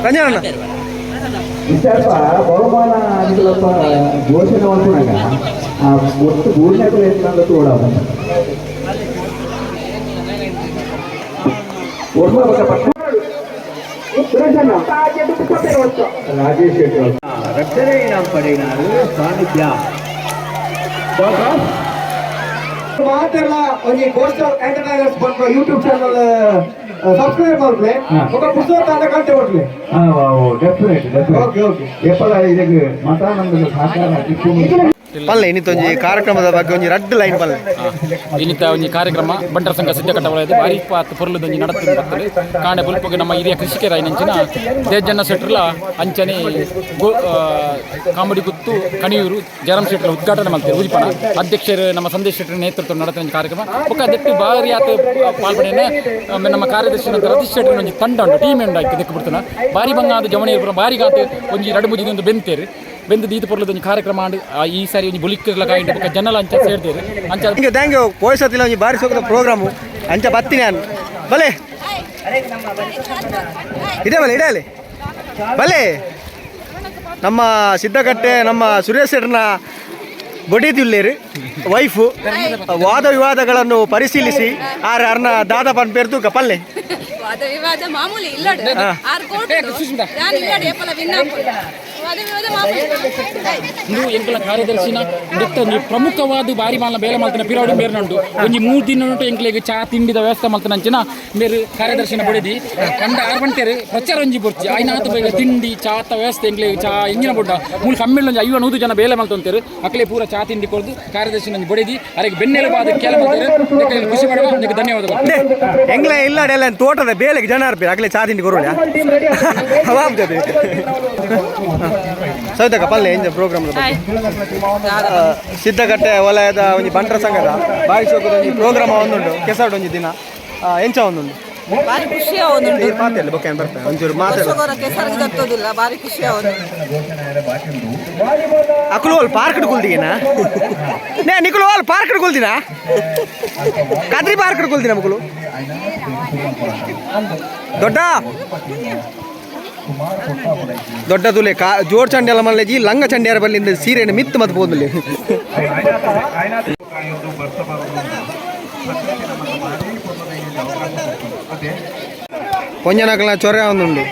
ರಂಜನಣ್ಣ ವಿಚಾರಪ್ಪ ಬಹುಮಾನ ನಿಕಲಪ್ಪ ಘೋಷಣೆ ಮಾಡ್ಕೊಳಗ ಆ ಒಟ್ಟು ಮೂರನೇ ಎತ್ತಂಗ ತೋಡ ರಾಜೇಶ್ ಶೆಟ್ಟಿ ರಕ್ಷಣೆ ಇನಾಮ್ ಪಡೆಯಿನಾರು ಸಾನ್ನಿಧ್ಯ ಮಾತೆಲ್ಲ ಒಂಜಿ ಕೋಸ್ಟಲ್ ಎಂಟರ್ಟೈನರ್ಸ್ ಪನ್ಪ ಯೂಟ್ಯೂಬ್ ಚಾನಲ್ ಸಬ್ಸ್ಕ್ರೈಬ್ ಮಲ್ಪಲೆ ಬೊಕ ಪುಸ್ತಕ ತಾಂಡ ಕಂತೆ ಕೊಟ್ಲೆ. Definite definite. Okay okay. ಏಪಲ ಇದಕ್ಕೆ ಮತಾನಂದದ ಸಹಕಾರ ಇಪ್ಪು. ಪಲ್ಲೆ ಇನ್ನಿತ್ತೊಂಜಿ ಕಾರ್ಯಕ್ರಮದ ಬಗ್ಗೆ ಒಂಜಿ ರಡ್ಡ್ ಲೈನ್ ಪಲ್ಲೆ. ಇನ್ನಿತ ಒಂಜಿ ಕಾರ್ಯಕ್ರಮ ಬಂಟರ ಸಂಘ ಸಿದ್ಧಕಟ್ಟ ವಲಯದ ಬಾರಿ ಪಾತ್ ಪೊರ್ಲುದೊಂಜಿ ನಡತ್ತಿ ಬರ್ತದೆ. ಕಾಂಡೆ ಬೊಲ್ಪುಗು ನಮ್ಮ ಹಿರಿಯ ಕೃಷಿಕರಾಯಿನಂಚಿನ ದೇಜನ್ನ ಶೆಟ್ರ್ಲ ಅಂಚನೆ ಗೋ ಕಾಮಡಿ ಗುತ್ತು ಕಣಿಯೂರು ಜಯರಾಮ್ ಶೆಟ್ರ ಉದ್ಘಾಟನೆ ಮಲ್ತೆರ್. ಉದಿಪನ ಅಧ್ಯಕ್ಷರು ನಮ್ಮ ಸಂದೇಶ್ ಶೆಟ್ಟರ್ ನೇತೃತ್ವ ನಡತಿನ ಒಂಜಿ ಕಾರ್ಯಕ್ರಮ. ಬೊಕ್ಕ ದೆಟ್ಟಿ ಬಾರಿ ಆತ್ ಪಾಲ್ಪಡೆನ ನಮ್ಮ ಕಾರ್ಯದರ್ಶಿ ರತೀಶ್ ಶೆಟ್ಟರ್ ಒಂಜಿ ತಂಡ ಉಂಡು, ಟೀಮ್ ಉಂಡು. ಆಯ್ತು ದೆಕ್ಕು ಬಿಡ್ತಾನ ಬಾರಿ ಬಂಗಾದ ಜವಣಿಯರು ಬಾರಿ ಗಾತ್ ಒಂಜಿ ರಡ್ಡ್ ಮೂಜಿ ಒಂದು ಬೆಂತೇರು ಬೆಂದು ದೀತ ಪೊರ್ಲದ ಒಂಜಿ ಕಾರ್ಯಕ್ರಮ ಆಂಡ್. ಈ ಸಾರಿ ಒಂಜಿ ಬುಲಿಕ್ಕಿರ್ಲ ಕಾಯಿಂಡ್ ಬೊಕ್ಕ ಜನಲ ಅಂಚ ಸೇರ್ದೇರು ಅಂಚ. Thank you thank you. ಪೋಯ್ಸತಿಲ್ಲ ಒಂಜಿ ಬಾರಿ ಸೋಕದ ಪ್ರೋಗ್ರಾಮು ಅಂಚ ಬತ್ತೀನಿ ನಾನು. ಬಲೆ ಇಡೇ ಬಲೆ ಇಡಲಿ ಬಲೆ. ನಮ್ಮ ಸಿದ್ದಕಟ್ಟೆ ನಮ್ಮ ಸುರೇಶ್ ಶೆಟ್ಟರ್ನ ಬೊಡಿದಿಲ್ಲೇರು ವೈಫು ವಾದ ವಿವಾದಗಳನ್ನು ಪರಿಶೀಲಿಸಿ ಆರ್ ಅರ್ನ ದಾದ ಪನ್ ತೂಕ ಪಲ್ಲೆ. ವಾದ ವಿವಾದ ಮಾಮೂಲಿ ಇಲ್ಲಡು ಆರು ಕೋಟಿ ನಾನು ಇಲ್ಲಡು ಏಪಲ ವಿನ್ ವಾದ ವಿವಾದ ಮಾಮೂಲಿ. ಇಂದು ಎಂಕಲ ಕಾರ್ಯದರ್ಶಿನ ದೆತ್ತ ಒಂಜಿ ಪ್ರಮುಖವಾದ ಬಾರಿ ಮಾಲ್ನ ಬೇಲೆ ಮಲ್ತಿನ ಪಿರಾವಡಿ ಮೇರ್ನಂಡು ಒಂಜಿ 3 ದಿನ ಉಂಟು. ಎಂಕ್ಲೆಗ್ ಚಾ ತಿಂಡಿದ ವ್ಯವಸ್ಥೆ ಮಲ್ತಿನ ಅಂಚಿನ ಮೇರು ಕಾರ್ಯದರ್ಶಿನ ಬೊಡೆದಿ ಕಂಡ ಆರು ಗಂಟೆರು ಪ್ರಚಾರ ಒಂಜಿ ಬೊರ್ಚಿ ಆಯ್ನಾತ್ ಬೇಗ ತಿಂಡಿ ಚಾತ ವ್ಯವಸ್ಥೆ. ಎಂಕ್ಲೆಗ್ ಚಾ ಎಂಜಿನ ಬೊಡ್ಡ ಮೂಲ ಕಮ್ಮಿಲ್ ಒಂಜಿ 50 100 ಜನ ಬೇಲೆ ಮಲ್ತೊಂತೇರು. ಅಕ್ಲೆ ಪೂರ ಚಾ ತಿಂಡಿ ಕೊರ್ದು ಕಾರ್ಯದರ್ಶಿನ ಒಂಜಿ ಬೊಡೆದಿ ಅರೆಗ್ ಬೆನ್ನೆಲುಬಾದ ಕೇಳ ಮಲ್ತೇರು. ದೆಕ್ಕ ಖುಷಿ ಪಡುವ ನಿಮಗೆ ಧನ್ಯವಾದಗಳು. ಎಂಗ್ಲ ಇಲ್ಲ ಎಲ್ಲ ತೋಟದ ಬೇಲೆಗೆ ಜನ ಅರ್ಪಿ ಅಗಲೇ ಚಾ ತಿಂಡಿ ಕೊರೋಣ ಹವಾಬ್ದದೆ. ಸವಿತಕ್ಕ ಪಲ್ಲೆ ಎಂಜ ಪ್ರೋಗ್ರಾಮ್. ಸಿದ್ದಕಟ್ಟೆ ವಲಯದ ಒಂಜಿ ಬಂಟರ ಸಂಘದ ಬಾಯಿ ಸೋಕದ ಒಂಜಿ ಪ್ರೋಗ್ರಾಮ್ ಒಂದುಂಡು ಕೆಸಾಡ್ ಒಂಜಿ ದಿನ. ಎಂಚ ಒಂದುಂಡು? ಬಾರಿ ಖುಷಿ ಆವೊಂದುಂಡು. ಮಾತೆಲ್ಲ ಬೊಕ್ಕ ಏನ್ ಬರ್ತಾರೆ ಒಂಚೂರು ಮಾತೆಲ್ಲ. ವರ್ಷಗೊರ ಕೆಸರಿಗೆ ತತ್ತೋದಿಲ್ಲ, ಬಾರಿ ಖುಷಿ ಆವೊಂದುಂಡು. ಅಕುಲು ಅಲ್ಲಿ ಪಾರ್ಕ್ ಕುಲ್ದಿಗೇನಾ ನೇ ನಿಕುಲು ಅಲ್ಲಿ ಪಾರ್ಕ್ ಕುಲ್ದಿನ ಕದ್ರಿ ಪಾರ್ಕ್ ಕುಲ್ದಿನ ಮಕ್ಕಳು ದೊಡ್ಡ ದೊಡ್ಡ ತುಲೆ ಕಾ ಜೋರ್ ಚಂಡಿ ಎಲ್ಲ ಮಲ್ಲೆಜಿ ಲಂಗ ಚಂಡಿಯಾರ ಬಲ್ಲಿಂದ ಸೀರೆಯನ್ನು ಮಿತ್ತು ಮತ್ತು ಪೋಂದುಲೆ. ಒಂಜನಕಲ್ನ ಚೊರೆ ಒಂದುಂಡು.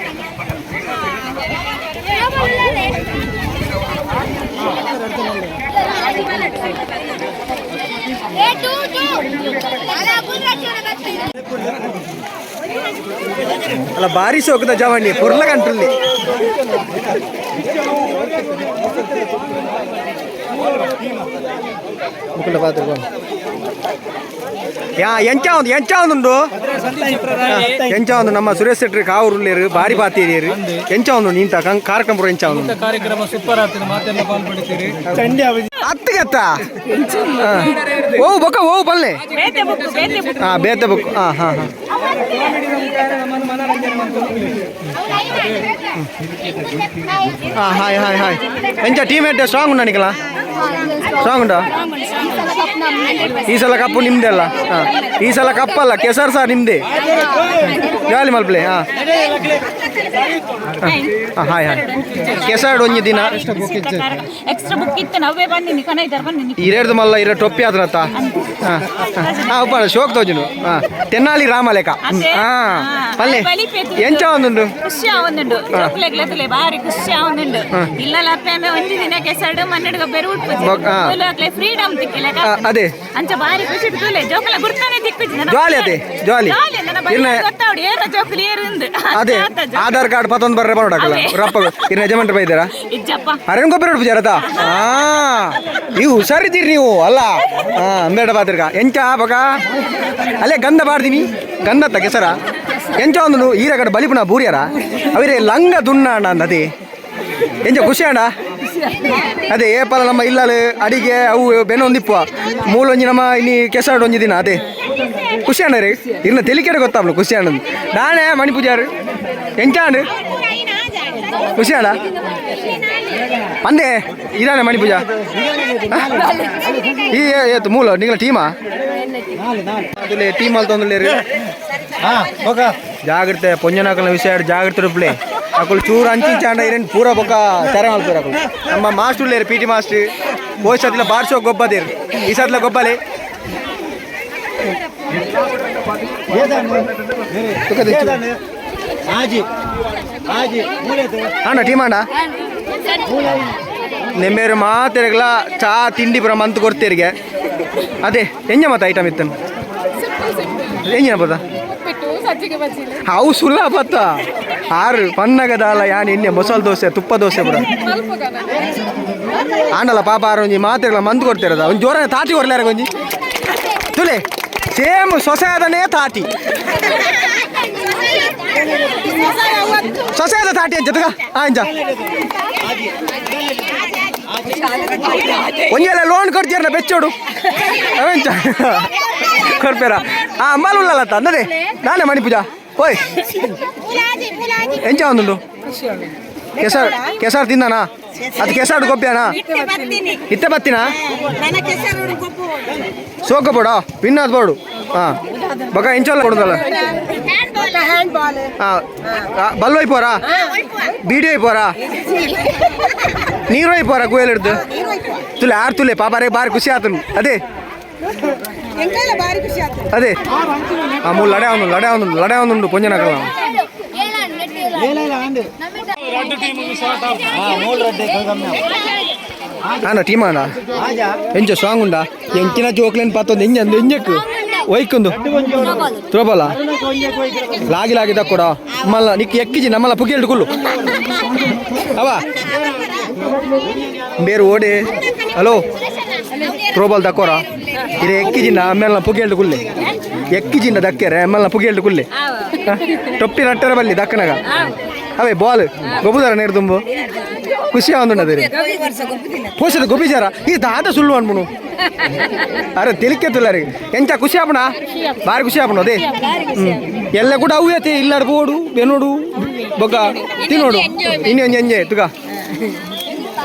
ಅಲ್ಲ ಬಾರಿ ಸೋಕದ ಜವಣಿ ಪುರ್ಲ ಕಂಟ್ರಲ್ಲಿ ಮುಕುಂಡ ಪಾತ್ರ ಯಾ ಎಂಚ ಒಂದು ಎಂಚ ಒಂದುಂಡು ಎಂಚ ಒಂದು ನಮ್ಮ ಸುರೇಶ್ ಶೆಟ್ಟಿ ಕಾವೂರುಲ್ಲೇರು ಬಾರಿ ಬಾತೀರಿಯರು ಎಂಚ ಒಂದು ನಿಂತ ಕಾರ್ಯಕ್ರಮ ಪೂರ ಎಂಚ ಒಂದು. ಕಾರ್ಯಕ್ರಮ ಸೂಪರ್ ಆಗ್ತದೆ, ಮಾತೆಲ್ಲ ಪಾಲ್ಪಡಿತೀರಿ. ಅತ್ತಿಗತ್ತ ಓ ಬೊಕ್ಕ ಓ ಪಲ್ಲೆ. ಹಾ ಬೇತೆ ಬುಕ್ ಹಾ ಹಾ ಹಾ ಹಾ ಹಾಯ್ ಹಾಯ್ ಹಾಯ್. ಎಂಚ ಟೀಮ್ ಎಡ್ ಸ್ಟ್ರಾಂಗ್ ಉಂಟಾ ನಿಕಲ? ಸ್ಟ್ರಾಂಗ್ ಉಂಟಾ? ಈ ಸಲ ಕಪ್ಪು ನಿಮ್ದೆ ಅಲ್ಲ? ಹಾ ಈ ಸಲ ಕಪ್ಪಲ್ಲ ಕೆಸರ್ ಸಹ ನಿಮ್ದೆ. ಜಾಲಿ ಮಲ್ಪ್ಲೆ. ಹಾ ಹಾ ಹಾಯ್ ಹಾಯ್. ಕೆಸರ್ಡ್ ಒಂಜಿ ದಿನ. ಎಕ್ಸ್ಟ್ರಾ ಬುಕ್ ಇತ್ತು ನಾವೇ ಬಂದಿನಿ ಕನ ಇದ್ದಾರೆ ಬಂದಿನಿ. ಇರೇರ್ದು ಮಲ್ಲ ಇರ ಟೊಪ್ಪಿ ಆದ್ರತ್ತ. ಹಾ ಹಾ ಉಪ್ಪ ಶೋಕ್ ತೋಜುನು. ಹಾ ತೆನ್ನಾಲಿ ರಾಮಲೇಖ. ಹಾ ಪಲ್ಲೆ ಎಂಚ ಒಂದುಂಡು? ಖುಷಿ ಆವೊಂದುಂಡು ಜೋಕ್ಲೆಗ್ಲತ್ತಲೆ ಬಾರಿ ಖುಷಿ ಆವೊಂದುಂಡು. ಇಲ್ಲ ಲಪ್ಪೆಮೆ ಒಂಜಿ ದಿನ ಕೆಸರ್ಡು ಮನ್ನಡ್ಗ ಬೇರೆ ಉಟ್ಪುಜಿ ಫ್ರೀಡಮ್ ತಿಕ್ಕಿಲ್ಲ. ಅದೇ. ಅಂಚ ಬಾರಿ ಖುಷಿ ತೂಲೆ ಜೋಕುಲ ಗುರ್ತಾನೆ ತಿಕ್ಕುಜಿ. ಜಾಲಿ ಅದೇ, ಜಾಲಿ. ಜಾಲಿ ಗೊತ್ತಾವಡಿ ಏರ ಜೋಕುಲು ಏರು. ಅದೇ ಆಧಾರ್ ಕಾರ್ಡ್ ಪತ್ತೊಂದು ಬರ್ರೆ ಬರೋಡಕಲ್ಲ ರಪ್ಪ ಇನ್ನ ಯಜಮಾನ್ರ ಬೈದಾರಾ? ಇಜ್ಜಪ್ಪ. ಅರೇನ್ ಗೊಬ್ಬರ ಉಡ್ಪುಜಾರತ. ಹಾ ನೀವು ಹುಷಾರಿದ್ದೀರಿ ನೀವು ಅಲ್ಲ. ಹಾ ಅಂಬೇಡ ಪಾತ್ರಿಕ ಎಂಚ ಬಕ ಅಲ್ಲೇ ಗಂಧ ಬಾಡ್ದಿನಿ ಗಂಧತ್ತ ಕೆಸರ ಎಂಚ ಒಂದು ಈರ ಕಡೆ ಬಲಿಪುನ ಬೂರಿಯರ ಅವರೇ ಲಂಗ ದುಣ್ಣ ಅಣ್ಣ ಅಂದ ಅದೇ ಎಂಚ ಖುಷಿ ಅಣ್ಣ. ಅದೇ ಏಪಲ ನಮ್ಮ ಇಲ್ಲಲು ಅಡಿಗೆ ಅವು ಬೆನೊಂದಿಪ್ಪುವ ಮೂಲೊಂಜಿ ನಮ್ಮ ಇನ್ನು ಕೆಸರಾಡ್ ಒಂಜಿ ದಿನ ಅದೇ ಖುಷಿ ಅಣ್ಣ ರೀ. ಇನ್ನು ತೆಲಿಕೆಡೆ ಗೊತ್ತಾಗ್ಲು ಖುಷಿ ಅಣ್ಣ. ನಾನೇ ಮಣಿ ಪೂಜಾರು ಎಂಚ ಅಣ್ಣ ಖುಷಿ ಅಣ್ಣ ಅಂದೆ ಇದಾನೆ ಮಣಿ ಪೂಜಾ ಈ ಏತು ಮೂಲ ನಿಂಗಳ ಟೀಮಾ ಅದುಲೇ ಟೀಮ್ ಅಲ್ಲಿ ತೊಂದಲೇರು. ಜಾಗ್ರತೆ ಪೊಂಜನಾಕಲ್ನ ವಿಷಯ ಜಾಗ್ರತೆ ರೂಪ್ಲೆ ಅಕುಲು ಚೂರು ಅಂಚಿಂಚಾಂಡ ಇರೇನು ಪೂರ ಬೊಕ್ಕ ತೆರೆ ಮಲ್ಪೇರು ಅಕುಲು ನಮ್ಮ ಮಾಸ್ಟರ್ ಲೇರು P T master ಹೋಯ್ ಸತ್ಲ ಬಾರ್ಸೋ ಗೊಬ್ಬದೇರು ಈ ಸತ್ಲ ಗೊಬ್ಬಲೆ ಅಣ್ಣ ಟೀಮ್ ಅಣ್ಣ ನಿಮ್ಮೇರು ಮಾತೆರೆಗ್ಲ ಚಾ ತಿಂಡಿ ಪುರ ಮಂತ್ ಕೊಡ್ತೀರಿಗೆ ಅದೇ ಎಂಜ ಮತ್ತೆ ಐಟಮ್ ಇತ್ತು ಎಂಜಿನ ಬದ ಅವು ಸುಲಭ ಬತ್ತ ಆರು ಪನ್ನಗದಾಲ ಯಾನ್ ಇನ್ನೆ ಮಸಾಲೆ ದೋಸೆ ತುಪ್ಪ ದೋಸೆ ಪುರ ಆಂಡಲ ಪಾಪ ಆರು ಒಂಜಿ ಮಾತೆರೆಗ್ಲ ಮಂತ್ ಕೊಡ್ತಿರದ ಒಂಜಿ ಜೋರನೆ ತಾಟಿ ಕೊರ್ಲಾರ ಒಂಜಿ ತುಲೆ ಸೇಮ್ ಸೊಸೆದನೇ ತಾಟಿ ಸೊಸೆದ ತಾಟಿ ಅಂಚ ತುಗ ಅಂಚ ಒಂಜೆಲ್ಲ ಲೋನ್ ಕೊಡ್ತೀರಲ್ಲ ಬೆಚ್ಚೋಡು ಅವೆಂಚ ಕೊಡ್ಪೇರ ಆ ಅಮ್ಮಾಲು ಉಳ್ಳಲ್ಲ ಅಂದದೆ ನಾನೇ ಮಣಿ ಪೂಜಾ ಓಯ್ ಎಂಚ ಒಂದುಂಡು ಕೆಸರು ಕೆಸರು ತಿಂದಾನಾ ಅದು ಕೆಸರು ಗೊಬ್ಬ್ಯಾನಾ ಇತ್ತೆ ಬತ್ತಿನ ಸೋಕ ಬೋಡ ಪಿನ್ನಾದ ಬೋಡು ಹಾಂ ಬೊಕ ಎಂಚಲ್ಲ ಕೊಡುದಲ್ಲ ಹಾಂ ಬಲ್ಲು ಹೋಯ್ಪೋರಾ ಬೀಡಿ ಹೋಯ್ಪೋರಾ ನೀರು ಹೋಯ್ಪೋರಾ ಗುಯಲ್ ಹಿಡ್ದು ತುಲೆ ಆರು ತುಲೆ ಪಾಪ ರೇ ಬಾರಿ ಖುಷಿ ಆತನು ಅದೇ ಅದೇ ಆ ಮೂರು ಲಡೆ ಅವನು ಲಡೆ ಅವನು ಲಡೆ ಅವನುಂಡು ಪೊಂಜನಕಲ್ಲ ಅಣ್ಣ ಟೀಮ್ ಅಣ್ಣ ಎಂಚ ಸ್ಟ್ರಾಂಗ್ ಉಂಡಾ ಎಂಚಿನ ಜೋಕ್ಲೇನ್ ಪಾತೊಂದು ಎಂಜ ಅಂದು ಎಂಜಕ್ಕು ಒಯ್ಕೊಂದು ತ್ರೋಬಾಲ ಲಾಗಿ ಲಾಗಿ ತಕ್ಕೊಡ ಮಲ್ಲ ನಿಕ್ ಎಕ್ಕಿಜಿ ನಮ್ಮಲ್ಲ ಪುಗಿ ಕುಲ್ಲು ಅವ ಬೇರು ಓಡಿ ಹಲೋ ತ್ರೋಬಾಲ್ ತಕ್ಕೋರ ಇದು ಎಕ್ಕಿಜಿನ ಆಮೇಲೆ ಪುಗಿ ಕುಲ್ಲೆ ಎಕ್ಕಿಜಿನ ದಕ್ಕೆರೆ ಆಮೇಲೆ ಪುಗಿ ಕುಲ್ಲೆ ಟೊಪ್ಪಿ ನಟ್ಟರ ಬಲ್ಲಿ ದಕ್ಕನಾಗ ಅವೇ ಬಾಲ್ ಗೊಬ್ಬುದಾರ ನೀರು ತುಂಬು ಖುಷಿ ಆಂದುಂಡದೆ ಪೋಷದ ಗೊಬ್ಬಿಜಾರ ಈ ದಾದ ಸುಳ್ಳು ಅನ್ಬುನು ಅರೆ ತಿಳಿಕೆ ತುಲ್ಲರಿ ಎಂಚ ಖುಷಿ ಆಪಣ ಬಾರಿ ಖುಷಿ ಆಪಣ ಅದೇ ಎಲ್ಲ ಕೂಡ ಅವು ಐತೆ ಇಲ್ಲಾಡ್ ಬೋಡು ಬೆನೋಡು ಬೊಕ್ಕ ತಿನ್ನೋಡು ಇನ್ನು ಎಂಜೆ ತುಗ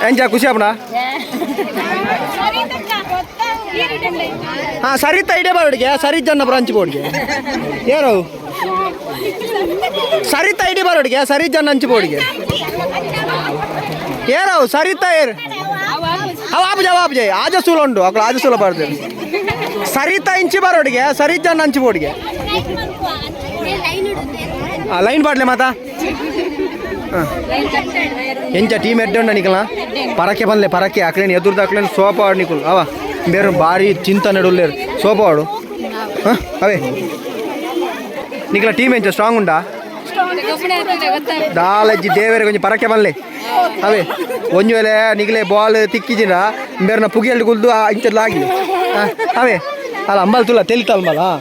ಎಂಚ ಖುಷಿ ಆಪಣ ಹಾಂ ಸರಿತಾ ಇಡೇ ಬಾರೋಡಿಗೆ ಸರಿ ಜನ ಬ್ರಾಂಚ್ ಬೋರ್ಡ್ಗೆ ಯಾರು ಸರಿತಾ ಇಡೀ ಬಾರೋಡಿಗೆ ಸರಿ ಜನ ಹಂಚು ಬೋರ್ಡ್ಗೆ ಏರೋ ಸರಿತಾ ಏರ್ ಅವ ಆಪುಜ ಅವ ಆಪುಜ ಆಜ ಸೂಲ ಉಂಟು ಅక్కడ ಆಜ ಸೂಲ ಬಾರ್ದು ಸರಿತಾ ಇಂಚಿ ಬಾರೋಡಿಗೆ ಸರಿ ಜನ ಹಂಚು ಬೋರ್ಡ್ಗೆ ಆ ಲೈನ್ ಬಾಡ್ಲೆ ಮಾತಾ ಹಾಂ ಎಂಚ ಟೀಮ್ ಎಡ್ಡೆ ಉಂಡ ನಿಕಲ ಪರಕೆ ಬಂದ್ಲೆ ಪರಕೆ ಅಕ್ಲೇನು ಎದುರ್ದು ಅಕ್ಲೇನು ಸೋಪ ಆಡು ನಿಕುಲ್ ಅವ ಬೇರೆ ಭಾರಿ ಚಿಂತನೆ ಉಲ್ಲೇರು ಸೋಪ ಆಡು ಹಾಂ ಅವೇ ನಿಕಲ ಟೀಮ್ ಎಂಚ ಸ್ಟ್ರಾಂಗ್ ಉಂಡಾ ದಾಲಜ್ಜಿ ದೇವರ ಕೊಂಚ ಪರಕೆ ಬಲ್ಲೆ ಅವೇ ಒಂಜಿ ವೇಳೆ ನಿಗಲೆ ಬಾಲ್ ತಿಕ್ಕಿಜಿನ ಬೇರೆ ಪುಗಿಯಲ್ಲಿ ಕುಲ್ದು ಇಂಚದ್ಲ ಆಗಿ ಅವೇ ಅಲ್ಲ ಅಂಬಲ್ ತುಲ್ಲ ತೆಲಿತ ಅಂಬಲ್ ಹಾಂ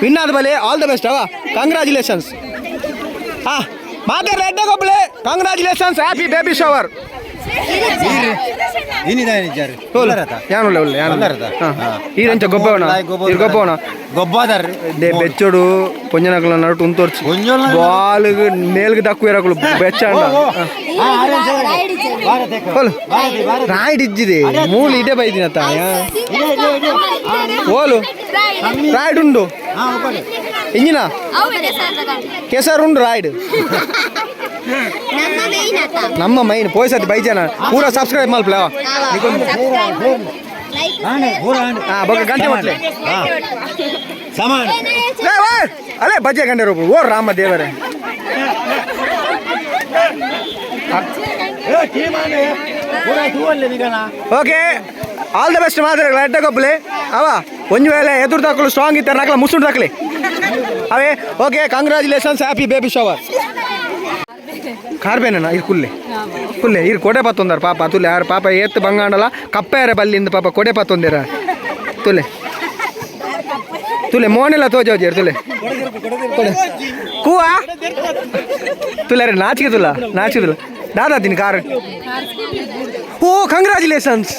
ವಿನ್ ಆದ ಬಲೆ all the best ಅವ ಕಂಗ್ರ್ಯಾಚುಲೇಷನ್ಸ್ ಹಾಂ ಮಾತಾಡ್ರೆ ಎಡ್ಡೆ ಗೊಬ್ಬಲೆ congratulations happy baby shower ಈರಂಚ ಗೊಬ್ಬವನ ಗೊಬ್ಬವನ ಗೊಬ್ಬದಾರ್ರಿ ಬೆಚ್ಚೋಡು ಪೊಂಜನಕಲ ನಡುಟು ಉಂತೋರ್ಚಿ ಬಾಲ್ ಮೇಲ್ಗೆ ದಕ್ಕು ಬೆಚ್ಚ ರಾಯ್ಡ್ ಇಜ್ಜಿದೆ ಮೂಲು ಇಡೆ ಬೈದಿನ ಓಲು ರಾಯ್ಡ್ ಉಂಡು ಇಂಜಿನ ಕೆಸರು ಉಂಡು ರಾಯ್ಡ್ ನಮ್ಮ ಮೈನ್ ಪೋಯ್ಸತಿ ಬೈಜನ ಪೂರ ಸಬ್ಸ್ಕ್ರೈಬ್ ಮಲ್ಪಲ ಬೊಕ್ಕ ಗಂಟೆ ಮಟ್ಲೆ ಅಲ್ಲೇ ಬಜ್ಜೆ ಗಂಟೆ ರೂಪ ಓ ರಾಮ ದೇವರೇ okay all the best ಮಾತ್ರ ಎಡ್ಡೆ ಗೊಬ್ಬಲೆ ಅವ ಒಂಜಿ ವೇಳೆ ಎದುರು ದಾಕಲು ಸ್ಟ್ರಾಂಗ್ ಇತ್ತಾರೆ ನಾಕಲ ಮುಸುಂಡು ದಾಖಲೆ ಅವೇ okay congratulations happy baby shower ಕಾರ್ಬೇನ ಇರು ಕುಲ್ಲೆ ಕುಲ್ಲೆ ಇರು ಕೊಡೆ ಪತ್ತೊಂದಾರ ಪಾಪ ತುಲೆ ಯಾರು ಪಾಪ ಏತ್ ಬಂಗಾಂಡಲ ಕಪ್ಪೆಯಾರ ಬಲ್ಲಿಂದ ಪಾಪ ಕೊಡೆ ಪತ್ತೊಂದಿರ ತುಲೆ ತುಲೆ ಮೋನೆಲ್ಲ ತೋಜೋಜೇರು ತುಲೆ ಕೂವಾ ತುಲೆ ಅರೆ ನಾಚಿಕೆ ತುಲ್ಲ ನಾಚಿಕೆ ತುಲ್ಲ ದಾದಾ ತಿನ್ ಕಾರ್ ಓ ಕಂಗ್ರ್ಯಾಚುಲೇಷನ್ಸ್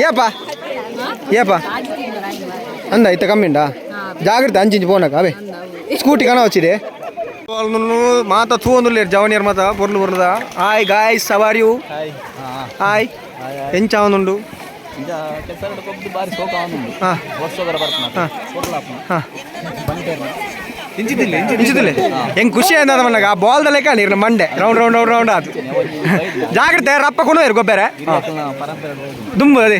ಏಪ ಏಪ ಅಂದ ಇತ್ತ ಕಮ್ಮಿಂಡಾ ಜಾಗ್ರತೆ ಅಂಚಿಂಚು ಪೋನಕ ಅವೇ ಸ್ಕೂಟಿ ಕಣ వచ్చిದೆ ಮಾತ ತೂವೊಂದುಲ್ಲೇರು ಜವನಿಯರ್ ಮಾತ ಪೊರ್ಲು ಪೊರ್ಲುದ ಹಾಯ್ ಗಾಯ್ಸ್ ಸವಾರಿಯು ಹಾಯ್ ಎಂಚ ಅವನುಂಡು ಇಂಚಿದಿಲ್ಲ ಹೆಂಗ್ ಖುಷಿ ಆಯ್ತು ಮನ್ನಾಗ ಆ ಬಾಲ್ ಲೆಕ್ಕ ನೀರಿನ ಮಂಡೆ round round round round ಆತು. ಜಾಗ್ರತೆ ರಪ್ಪ ಕೊನು ಗೊಬ್ಬರ ದುಂಬು ಅದೇ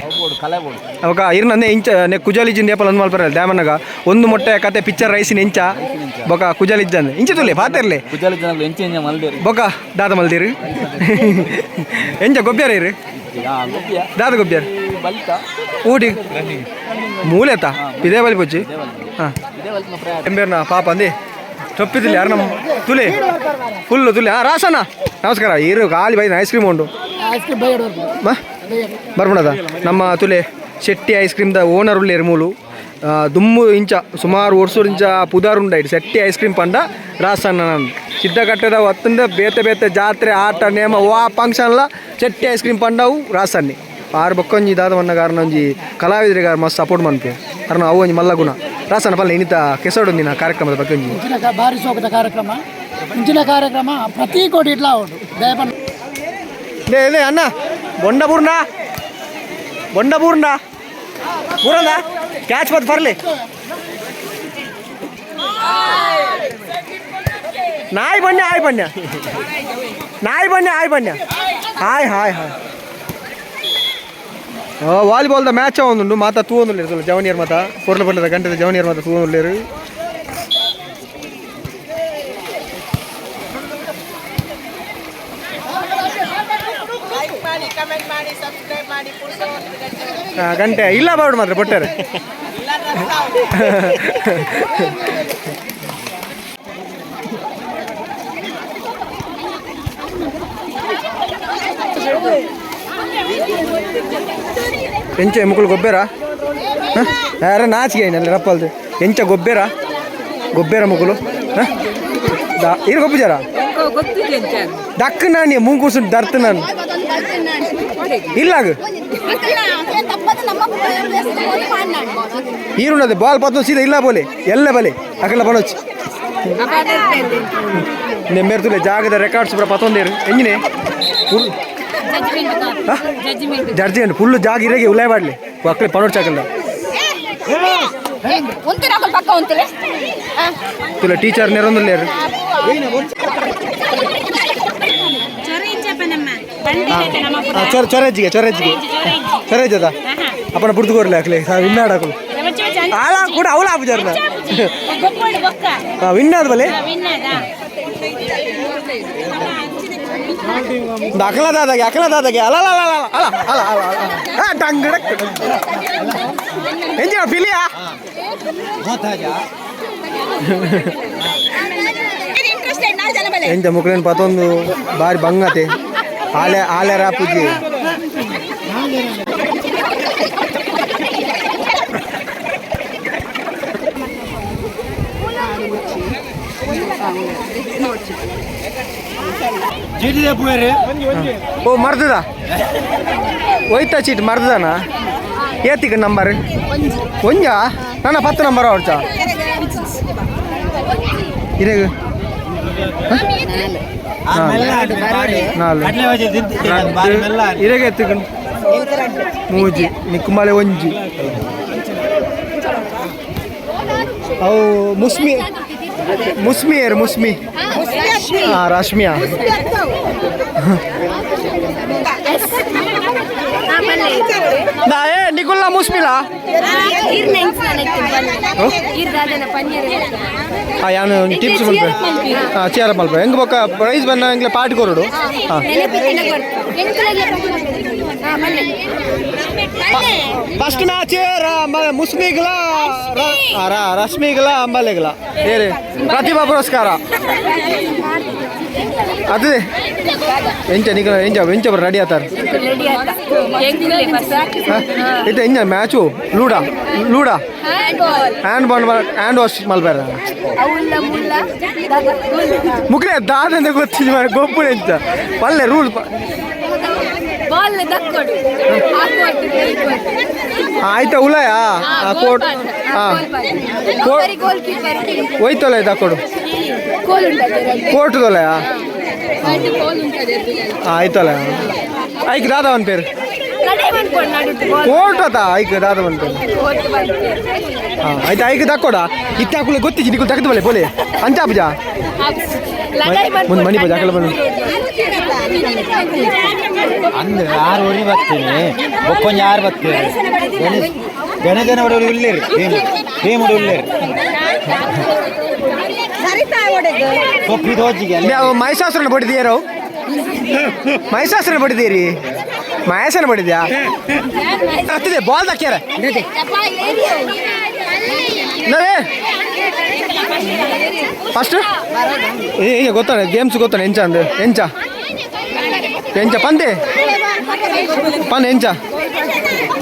ಅವಾಗ ಇರ್ನಂದೆ ಇಂಚ ನೆ ಕುಜಾಲಿಜಿಂದ ಏಪಲ್ ಒಂದು ಮಲ್ಪರ ಡ್ಯಾಮನ್ನಾಗ ಒಂದು ಮೊಟ್ಟೆ ಕತೆ ಪಿಕ್ಚರ್ ರೈಸಿನ ಇಂಚ ಬೊಕ ಕುಜಾಲಿಜ್ಜಂದೆ ಇಂಚ ತುಲೆ ಪಾತಿರ್ಲಿ ಬೊಕ ದಾದ ಮಲ್ದಿರು ಎಂಚ ಗೊಬ್ಬ್ಯಾರ ಇರು ದಾದ ಗೊಬ್ಬ್ಯಾರ ಊಟಿ ಮೂಲೆತ ಇದೇ ಬಲಿ ಪೊಚ್ಚಿ ಹಾಂ ಎಂಬೇರ್ನ ಪಾಪ ಅಂದಿ ತಪ್ಪಿದಿಲ್ಲ ಯಾರು ನಮ್ಮ ತುಲೆ ಫುಲ್ಲು ತುಲೆ. ಹಾಂ ರಾಸಣ್ಣ ನಮಸ್ಕಾರ. ಇರು ಖಾಲಿ ಬೈದ ಐಸ್ ಕ್ರೀಮ್ ಉಂಟು ಬರ್ಬಣದ ನಮ್ಮ ತುಲೆ ಶೆಟ್ಟಿ ಐಸ್ ಕ್ರೀಮ್ದ ಓನರ್ ಉಳ್ಳೇರು ಮೂಲು ದುಮ್ಮು ಇಂಚ ಸುಮಾರು ವರ್ಷ ಇಂಚ ಪುದಾರ್ ಉಂಡೈಟ್ ಶೆಟ್ಟಿ ಐಸ್ ಕ್ರೀಮ್ ಪಂಡ ರಾಸಣ್ಣ ನಾನು ಸಿದ್ಧಕಟ್ಟೆದ ಒತ್ತಂದ ಬೇತೆ ಬೇತೆ ಜಾತ್ರೆ ಆಟ ನೇಮ ವಾ ಫಂಕ್ಷನ್ಲ ಶೆಟ್ಟಿ ಐಸ್ ಕ್ರೀಮ್ ಪಂಡವು ರಾಸನ್ನಿ ಆರು ಬೊಕ್ಕೊಂಜಿ ದಾದವನ್ನ ಕಾರಣ ಒಂಜಿ ಕಲಾವಿದರಿಗೆ ಮಸ್ತ್ ಸಪೋರ್ಟ್ ಮನ್ಪೆ ಕಾರಣ ಅವು ಒಂಜಿ ಮಲ್ಲ ಗುಣ. ರಾಸಣ್ಣ ಪಲ್ಲೆ ಇನ್ನಿತ ಕೆಸಡೊಂದಿನ ಕಾರ್ಯಕ್ರಮದ ಬಗ್ಗೆ ಒಂಜಿ ಭಾರಿ ಸೋಕದ ಕಾರ್ಯಕ್ರಮ ಇಂಚಿನ ಕಾರ್ಯಕ್ರಮ ಪ್ರತಿ ಕೋಟಿ ಇಡ್ಲಾ ಉಂಟು ದಯಪನ್. ಲೇ ಲೇ ಅಣ್ಣ ಬೊಂಡ ಬೂರ್ಣ ಬೊಂಡ ಬೂರ್ಣ ಬೂರಂದ ಕ್ಯಾಚ್ ಬತ್ ಬರ್ಲಿ ನಾಯಿ ಬಣ್ಣ ಆಯ್ ಬಣ್ಣ ನಾಯಿ ಬಣ್ಣ ಆಯ್ ಬಣ್ಣ hi hi hi. ವಾಲಿಬಾಲ್ದ match ಒಂದುಂಡು ಮಾತಾ ತೂವೊಂದುಲ್ಲೇರು ಜವನಿಯರ್ ಮಾತಾ ಪೊರ್ಲ ಪೊರ್ಲದ ಗಂಟೆದ ಜವನಿಯರ್ ಮಾತಾ ತೂವೊಂದುಲ್ಲೇರು. ಗಂಟೆ ಇಲ್ಲ ಬಾರ್ಡು ಮಾತ್ರ ಬೊಟ್ಟಾರೆ. ಎಂಚ ಮುಕುಲು ಗೊಬ್ಬೆರ ಯಾರ ನಾಚಿಗೆ ಐನಲ್ಲ ರಪ್ಪಲ್ದು ಎಂಚ ಗೊಬ್ಬೆರ ಗೊಬ್ಬೆರ ಮುಕುಲು ಇರು ಗೊಬ್ಬುಜಾರ ದಕ್ಕ ನಾನು ಮೂಂಕೂಸು ದರ್ತು ನಾನು ಇಲ್ಲಾಗ ಈರುಣ್ಣದೆ ಬಾಲ್ ಪತ್ತು ಸೀದಾ ಇಲ್ಲ ಬೋಲೆ ಎಲ್ಲ ಬಲೆ ಅಕಲ್ಲ ಬನೋಚ್ ನೆಮ್ಮೆರ್ತುಲೆ ಜಾಗದ ರೆಕಾರ್ಡ್ಸ್ ಪೂರ ಪತ್ತೊಂದೇರು ಎಂಜಿನೇ full judge full ಜಾಗ ಇರಗೆ ಉಲಾಯ್ ಬಾಡ್ಲಿ ಅಕ್ಕಲೆ ಪನೋಡ್ ಚಾಕಲ್ಲ ತುಲೆ ಟೀಚರ್ ನೆರೊಂದುಲ್ಲೇರು. ಚೊರೆಜ್ಜಿಗೆ ಚೊರೆಜ್ಜಿಗೆ ಚೊರೆಜ್ಜದ ಅಪ್ಪನ ಬುಡ್ದು ಕೋರ್ಲೆ ಅಕ್ಲೆ ವಿನ್ನಾಡ ಅಕಲು ಆಲ ಕೂಡ ಅವಲ ಆಪುಜಾರ್ನ ವಿನ್ನಾದ ಬಲೆ ಅಕಲ ದಾದಾಗೆ ಅಕಲ ದಾದಾಗೆ ಅಲ ಅಲ ಅಲ ಅಲ ಅಲ ಅಲ ಅಲ ಡಂಗಡ ಎಂಜ ಫಿಲಿಯಾ ಎಂಜ ಮುಕ್ಲೇನ್ ಪತೊಂದು ಬಾರಿ ಬಂಗತೆ ಆಲೆ ಆಲೆ ರಾಪುಜಿ ಓ ಮರ್ದದ ಹೋಯ್ತಾ ಚೀಟ್ ಮರ್ದದನಾ ಏತಿಗ ನಂಬರ್ ಒಂಜಾ ನನ್ನ 10 ನಂಬರ್ ಅವರ್ಚ ಇರೇಗ 4 ಇರೇಗ ಎತ್ತಿಗ ಮೂಜಿ ನಿಕ್ಕುಮಲೆ ಒಂಜಿ ಅವು ಮುಸ್ಮಿ ಮುಸ್ಮಿ ಏರು ಮುಸ್ಮಿ ಹಾಂ ರಶ್ಮಿಯಾ ಏ ನಿಕುಲ್ಲ ಮುಸ್ಮಿಲಾ ಹಾಂ ಯಾನು ಟಿಪ್ಸ್ ಮಲ್ಪೆ ಹಾಂ ಚೇರ ಮಲ್ಪೆ ಹೆಂಗೆ ಬೊಕ್ಕ ಪ್ರೈಸ್ ಬನ್ನ ಎಂಗ್ಲೆ ಪಾರ್ಟಿ ಕೊರಡು. ಹಾಂ ಫಸ್ಟ್ ಮ್ಯಾಚ್ ಮುಸ್ಮಿಗ್ಲ ರಶ್ಮಿಗ್ಲ ಅಂಬಲೆಗ್ಲ ಏರಿ ಪ್ರತಿಭಾ ಪುರಸ್ಕಾರ ಅದೇ ಎಂಚ ನಿಕ ಎಂಚ ಎಂಚ ರೆಡಿ ಆತಾರ ಇದು ಎಂಜ ಮ್ಯಾಚು ಲೂಡಾ ಲೂಡಾ hand ball hand wash ಮಲ್ಬೇರ ಮುಕ್ರೆ ದಾದಂದೆ ಗೊತ್ತಿಲ್ಲ ಗೊಬ್ಬರ ಎಂಚ ಪಲ್ಲೆ ರೂಲ್ ಆಯ್ತಾ ಉಲಯ ಕೋಟ್ ಹಾಂ ಹೋಯ್ತಲ್ಲ ಇದು ಹಾಕೊಡು ಕೋರ್ಟ್ ದೊಲಯ ಆಯ್ತಲ್ಲ ಐಕ್ ದಾದಾ ಅವನ ಪೇರು. Court ಅತ ಐಕ್ ದಾದ ಬಂತು. ಆಯ್ತು ಐಕ್ ದಕ್ಕೋಡ ಇತ್ತಾಕುಲೆ ಗೊತ್ತಿಜಿ ನಿಕುಲ್ ತಗದು ಬಲೆ ಬೋಲೆ ಅಂಚಾಪುಜ ಮುಂದೆ ಮಣಿ ಪೂಜೆ ಹಾಕಲ್ಲ ಬಂದು ಅಂದ್ ಆರು ಒರಿ ಬರ್ತೀನಿ ಬೊಕ್ಕೊಂಜಿ ಆರು ಬರ್ತೀನಿ ಗಣೇಶನ ಒಡೆ ಉಳ್ಳೇರಿ ಭೀಮ್ ಉಳ್ಳೇರಿ ಮಹಿಷಾಸುರನ ಬಡಿದೀರೋ ಮಹಿಷಾಸುರನ ಬಡಿದೀರಿ ಮಹೇಶನ ಬಡಿದ್ಯಾ ಹತ್ತಿದೆ ಬಾಲ್ ದಕ್ಕ್ಯಾರ ಫಸ್ಟ್ ಏ ಗೊತ್ತಾನೆ ಗೇಮ್ಸ್ ಗೊತ್ತಾನೆ ಎಂಚ ಅಂದು ಎಂಚ ಎಂಚ ಪಂದೆ ಪನ್ ಎಂಚ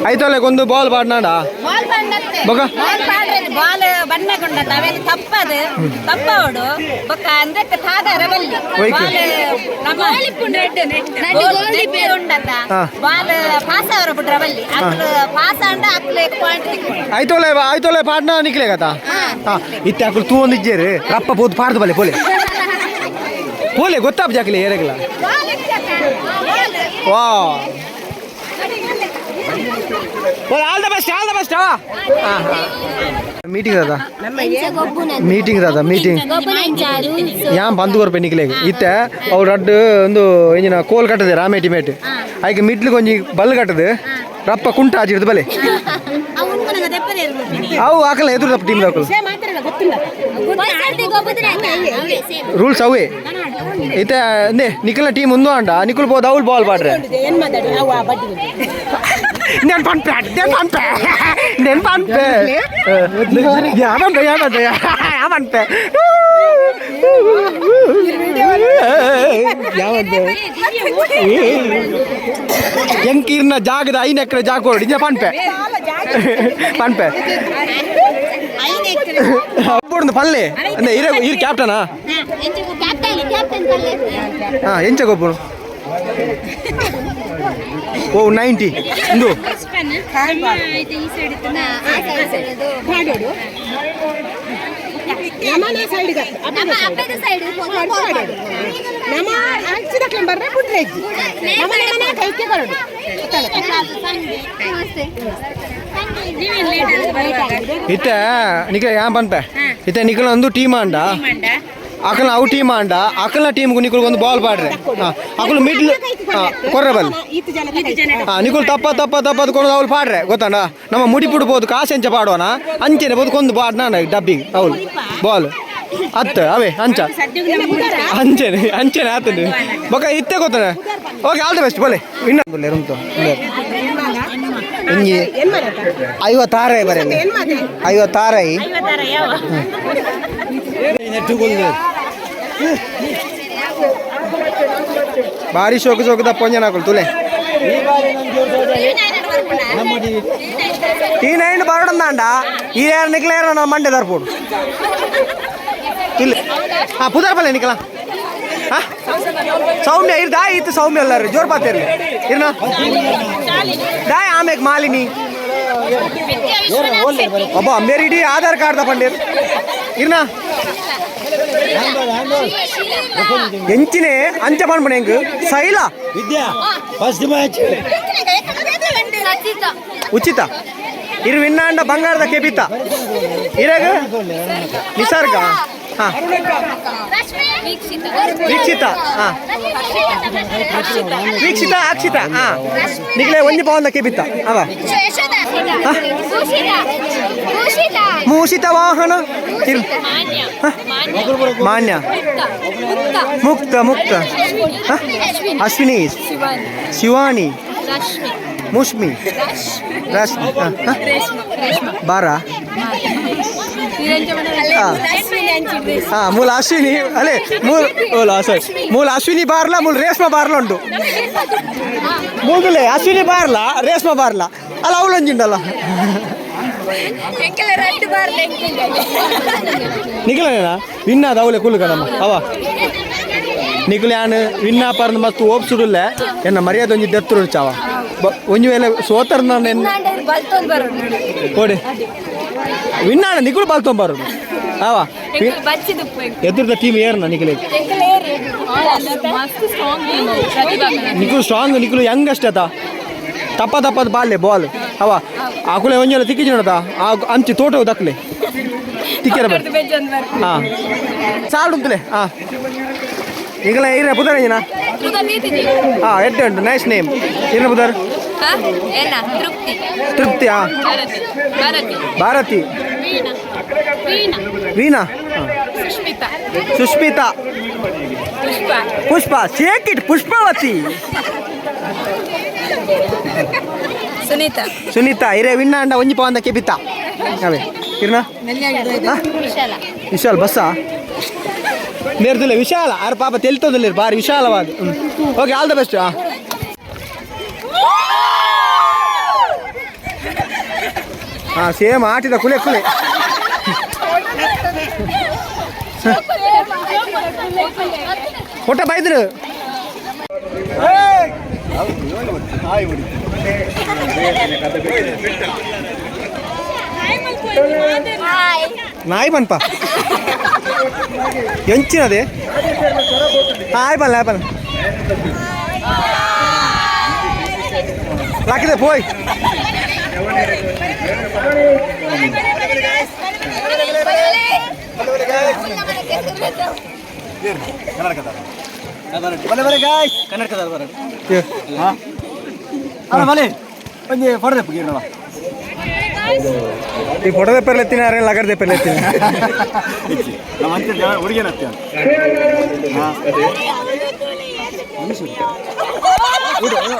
ಐತೋಲೆ ಒಂದು ಬಾಲ್ ಬಾಡ್ನಾಡ ಬೊಕ ಬಾಲ್ ಬಣ್ಣ ಗುಂಡತ್ತ ಅವೆಲ್ಲ ತಪ್ಪದು ತಪ್ಪವಡು ಬೊಕ್ಕ ಅಂದಕ್ಕೆ ತಾದಾರ ಬಲ್ಲಿ ಉಂಡತ್ತ ಬಾಲ್ ಪಾಸ್ ಅವರ ಬಿಟ್ರ ಬಲ್ಲಿ ಅಕ್ಲು ಪಾಸ್ ಅಂಡ ಅಕ್ಲು ಪಾಯಿಂಟ್. ಐತೋಲೆ ಐತೋಲೆ ಪಾಡ್ನ ನಿಕ್ಲೆ ಕತ ಇತ್ತೆ ಅಕ್ಲು ತೂ ಒಂದು ಇಜ್ಜೇರು ರಪ್ಪ ಪೋದು ಪಾಡ್ದು ಬಲ್ಲೆ ಪೋಲೆ ಪೋಲೆ ಗೊತ್ತಾಪ ಜಾಕಲೆ ಏರಗಲ ವಾ all the best all the best. Meeting ದಾದಾ ಮೀಟಿಂಗ್ ದಾದಾ ಮೀಟಿಂಗ್ ಯಾನ್ ಬಂದು ಕೊರ್ಪೆ ನಿಕ್ಲೆಗ್ ಇತ್ತೆ ಅವ್ರು ಅಡ್ಡು ಒಂದು ಎಂಜಿನ ಕೋಲ್ ಕಟ್ಟದೆ ರಾಮೇಟಿ ಮೇಟ್ ಐಕೆ ಮಿಡ್ಲಿಗೆ ಒಂಜಿ ಬಲ್ ಕಟ್ಟದು ರಪ್ಪ ಕುಂಟ ಆಜಿಡ್ದು ಬಲೆ ಅವು ಹಾಕಲ್ಲ ಎದುರು ಟೀಮ್ ಹಾಕಲು ರೂಲ್ಸ್ ಅವೇ ಇತ್ತೆ ನೇ ನಿಖಲ್ನ ಟೀಮ್ ಒಂದು ಅಂಡ ನಿಖಲ್ ಬೋದು ಅವ್ಳು ಬಾಲ್ ಬಾಡ್ರೆ నేను పన్పే నేను పన్పే నేను పన్పే యావంటే యావంటే యావంటే ಯಾವಂತೆ ಎಂಕೀರ್ನ ಜಾಗದ ಐನ ಎಕರೆ ಜಾಗ ಕೊಡು ಇಂಜ ಪನ್ಪೆ ಪನ್ಪೆ ಅಪ್ಪುಡ್ದು ಪಲ್ಲೆ ಅಂದ್ರೆ ಇರ ಇರ್ ಕ್ಯಾಪ್ಟನಾ. ಹಾಂ ಎಂಚ ಗೊಬ್ಬರು ಓ 90 ಇಂದು ಇತ್ತೆ ನಿಖಲ ಯಾ ಪನ್ಪೆ ಇತ್ತೆ ನಿಖಲ ಒಂದು ಟೀಮ್ ಅಂಡ ಅಕಲ್ನ ಅವು ಟೀಮ್ ಅಂಡ ಅಕಲ್ನ ಟೀಮ್ಗೂ ನಿಖಲ್ ಒಂದು ಬಾಲ್ ಪಾಡ್ರೆ ಅಕಲು ಮಿಡ್ಲ್ ಕೊರ್ರೆ ಬಲ್ ನಿಖಲ್ ತಪ್ಪ ತಪ್ಪ ತಪ್ಪದು ಕೊಂಡು ಅವ್ಳು ಪಾಡ್ರೆ ಗೊತ್ತಾಂಡ ನಮ್ಮ ಮುಡಿ ಪುಡ್ಬೋದು ಕಾಸು ಎಂಚ ಪಾಡುವನ ಅಂಚೆನೆ ಬೋದು ಕೊಂದು ಪಾಡ್ನ ಡಬ್ಬಿಗೆ ಅವಳು ಬಾಲ್ ಅತ್ತ ಅವೇ ಅಂಚ ಅಂಚೆನೆ ಅಂಚೆನೆ ಆತನೆ ಬೊಕ ಇತ್ತೆ ಗೊತ್ತಾನೆ. Okay all the best ಬೋಲೆ ಇನ್ನ ರುಂತು ಇಂಜಿ 56 ಬರೇ 56. ಭಾರಿ ಶೋಕ ಶೋಕದ ಪೊಂಜನ ಹಾಕೊಳು ತುಲೆ ಈ ನೈನ್ ಬರಡಂದಾಂಡ ಈ ಯಾರು ನಿಕ್ಲ ಯಾರು ಮಂಡೆ ತರ್ಪೋಡು ಇಲ್ಲ. ಹಾಂ ಪುದಾರ್ ಪಲ್ಲೆ ನಿಕ್ಲ ಹಾಂ ಸೌಮ್ಯ ಇರ್ ದಾಯಿ ಇತ್ತು ಸೌಮ್ಯ ಎಲ್ಲಾರು ಜೋರ್ ಪಾತಿರ್ಲಿ ಇರ್ನ ದಾಯ್ ಆಮೇಲೆ ಮಾಲಿನಿ ಅಬ್ಬ ಮೇರಿ ಇಡೀ ಆಧಾರ್ ಕಾರ್ಡ್ ತಗೊಂಡಿರ್ ಇರ್ನ ಎಂಚಿನೆ ಅಂಚ ಪನ್ಪುಣ ಎಂಕ್ ಸೈಲಾ ವಿದ್ಯಾ ಫಸ್ಟ್ ಮ್ಯಾಚ್ ಉಚಿತ ಇರು ವಿನ್ನಾಂಡ ಬಂಗಾರದ ಕೆಪಿತ ಇರಾಗ ನಿಸರ್ಗ ಹಾ ವೀಕ್ಷಿತ ಹಾ ವೀಕ್ಷಿತ ಅಕ್ಷಿತ ಹಾ ನಿಗ್ಲೆ ಒಂಜಿ ಪವನ್ದ ಕೆಪಿತ್ತ ಅವ ಮೂಷಿತ ವಾಹನ ಮಾನ್ಯ ಮುಕ್ತ ಮುಕ್ತ ಅಶ್ವಿನಿ ಶಿವಾನಿ ಮುಷ್ಮಿ ರಶ್ಮಿ ಬಾರ ಮೂಲ ಅಶ್ವಿನಿ ಅಲ್ಲೇ ಮೂಲ ಸಾರಿ ಮೂಲ ಅಶ್ವಿನಿ ಬಾರ್ಲ ಮೂಲ ರೇಷ್ಮಾ ಬಾರ್ಲ ಉಂಟು ಮೂಗುಲೆ ಅಶ್ವಿನಿ ಬಾರ್ಲ ರೇಷ್ಮಾ ಬಾರ್ಲ ಅಲ್ಲ ಅವಳೊಂಜಿಂಡಲ್ಲ ನಿಖಲನೇನಾ ವಿನ್ನಾದ ಅವಳೆ ಕುಲ್ಲು ಕಣಮ್ಮ ಅವ ನಿಖಲ್ ಯಾನ್ ವಿನ್ನ ಪರ್ದು ಮಸ್ತ್ ಓಪ್ಸುಡುಲ್ಲೆ ಎನ್ನ ಮರ್ಯಾದೆ ಒಂಜಿ ದೆತ್ತರು ಚಾವ ಒಂಜಿ ವೇಳೆ ಸೋತರ್ ಕೊಡಿ ವಿನ್ನಾಣ ನಿಖಲು ಬಲ್ತೊಂಬರು ಅವ ಎದುರ್ದ ಟೀಮ್ ಏರ್ನ ನಿಖಲ್ ನಿಖಲು ಸ್ಟ್ರಾಂಗ್ ನಿಖಲು ಯಂಗ್ ಅಷ್ಟೇ ಆತ. ತಪ್ಪ ತಪ್ಪದ ಬಾಲ್ಲೆ ಬಾಲ್ ಅವ ಆಕುಲೆ ಒಂಜೆಲ್ಲ ತಿಕ್ಕಿಜಿ ನೋಡತಾ ಆ ಅಂಚಿ ತೋಟ ದಕ್ಲೆ ತಿಕ್ಕಿರ ಬರ್ ಹಾಂ ಸಾಲು ಉಂಟುಲೆ ಹಾಂ ಈಗಲ ಇರ ಪುದರ್ ಏನ ಹಾಂ ಎಡ್ಡೆ ಉಂಟು ನೈಸ್ ನೇಮ್ ಇರ ಪುದರ್ ತೃಪ್ತಿ ತೃಪ್ತಿ ಹಾಂ Bharati Veena Sushmita Sushmita Pushpa Pushpa shake it Pushpavati Sunita Sunita ಇರೇ ವಿಣ್ಣ ಅಂಡ ಒಂಜಿ ಪವಂದ ಕೆಬಿತ ಅವೇ ಇರ್ನಾ ವಿಶಾಲ್ ಬಸ್ಸಾ ನೇರ್ದಿಲ್ಲ ವಿಶಾಲ ಆರ್ ಪಾಪ ತೆಲ್ತದಿಲ್ಲ ಬಾರಿ ವಿಶಾಲವಾದ okay all the best ಹಾಂ ಸೇಮ್ ಆಟಿದ ಕುಲೆ ಕುಲೆ ಹೊಟ್ಟೆ ಬೈದ್ರು ನಾಯಿ ಬನ್ಪ ಎಂಚಿನದೇ ಹಾಯ್ ಬಲ್ಲ ಹಾಯ್ ಬಲ್ಲ ಲಾಕಿದೆ ಪೋಯ್ ಈ ಫೋಟೋ ಪೇಪರ್ ಎತ್ತಿನ ಲಗರ್ ಪೇಪರ್ ಎತ್ತಿನ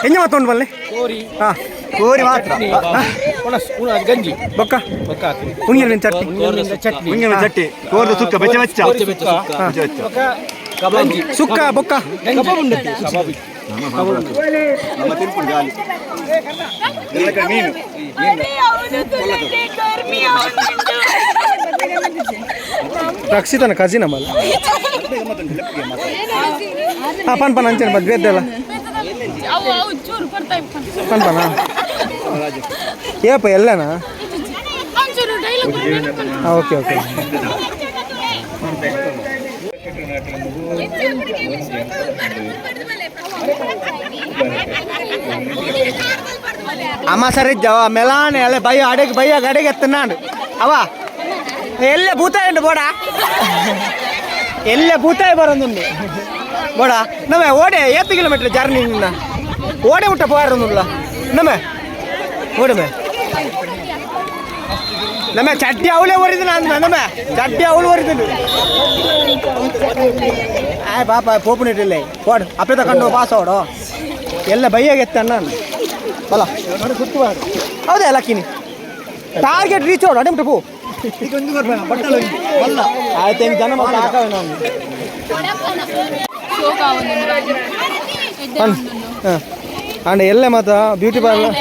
ಎಂಜ ಮತ್ತೊಂಡು ಬಲ್ಲೆ ಹಾಂ ಕೋರಿ ಮಾತ್ರ ಗಂಜಿ ಬೊಕ್ಕ ಉಂಗಿನ ಚಟ್ನಿ ಚಟ್ನಿ ಉಂಗಿನ ಚಟ್ಟಿ ಕೋರ್ದ ಸುಕ್ಕ ಬೆಚ್ಚ ಬೆಚ್ಚ ಬೆಚ್ಚ ಬೆಚ್ಚ ಸುಕ್ಕ ಬೊಕ್ಕ ನಮ್ಮ ತಿನ್ಪುಡು ಗಾಲಿ ಎಲ್ಲ ಕಡೆ ಮೀನು ರಕ್ಷಿತನ ಕಸಿನ ಮಲ್ಲ ಹಾಂ ಪನ್ ಪನ್ ಅಂಚನೆ ಬಂದು ಬೇದ್ದಲ್ಲ ಪನ್ ಪನ್ ಏಪ ಎಲ್ಲನಾ ಹಾಂ ಓಕೆ ಓಕೆ ಅಮ್ಮ ಸರಿ ಜವ ಮೆಲಾನೆ ಅಲ್ಲೇ ಬಯ್ಯ ಅಡೆಗೆ ಬಯ್ಯ ಅಡೆಗೆ ಎತ್ತನಾಡು ಅವ ಎಲ್ಲೇ ಭೂತಾಯಿ ಉಂಟು ಬೋಡ ಎಲ್ಲೇ ಭೂತಾಯಿ ಬರೋದುಂಡು ಬೋಡ ನಮ್ಮ ಓಡೆ ಏತ್ತು ಕಿಲೋಮೀಟರ್ ಜರ್ನಿ ನಿನ್ನ ಓಡೆ ಮುಟ್ಟ ಪೋಯಾರೊಂದುಲ್ಲ ನಮ್ಮ ಓಡಮೆ ನಮ್ಮ ಚಡ್ಡಿ ಅವಳೇ ಒರಿದು ನಾನು ನಮ್ಮ ಚಡ್ಡಿ ಅವಳು ಒರಿದು ಆಯ್ ಪಾಪ ಪೋಪುನಿಟ್ಟಿಲ್ಲ ಓಡ್ ಅಪ್ಪೆ ತಗೊಂಡು ಪಾಸ್ ಓಡು ಎಲ್ಲ ಬೈಯಾಗ ಎತ್ತಣ್ಣ ಬಲ ಹೌದಾ ಲಕ್ಕಿನಿ ಟಾರ್ಗೆಟ್ ರೀಚ್ ಓಡು ಅಡೆ ಪೋ ಆಯ್ತು ಹೆಂಗೆ ಜನ ಮಾತ್ರ ಹಾಕವೆ ನಾನು ಹಾಂ ಅಂಡ್ ಎಲ್ಲೆ ಮಾತ beauty parlour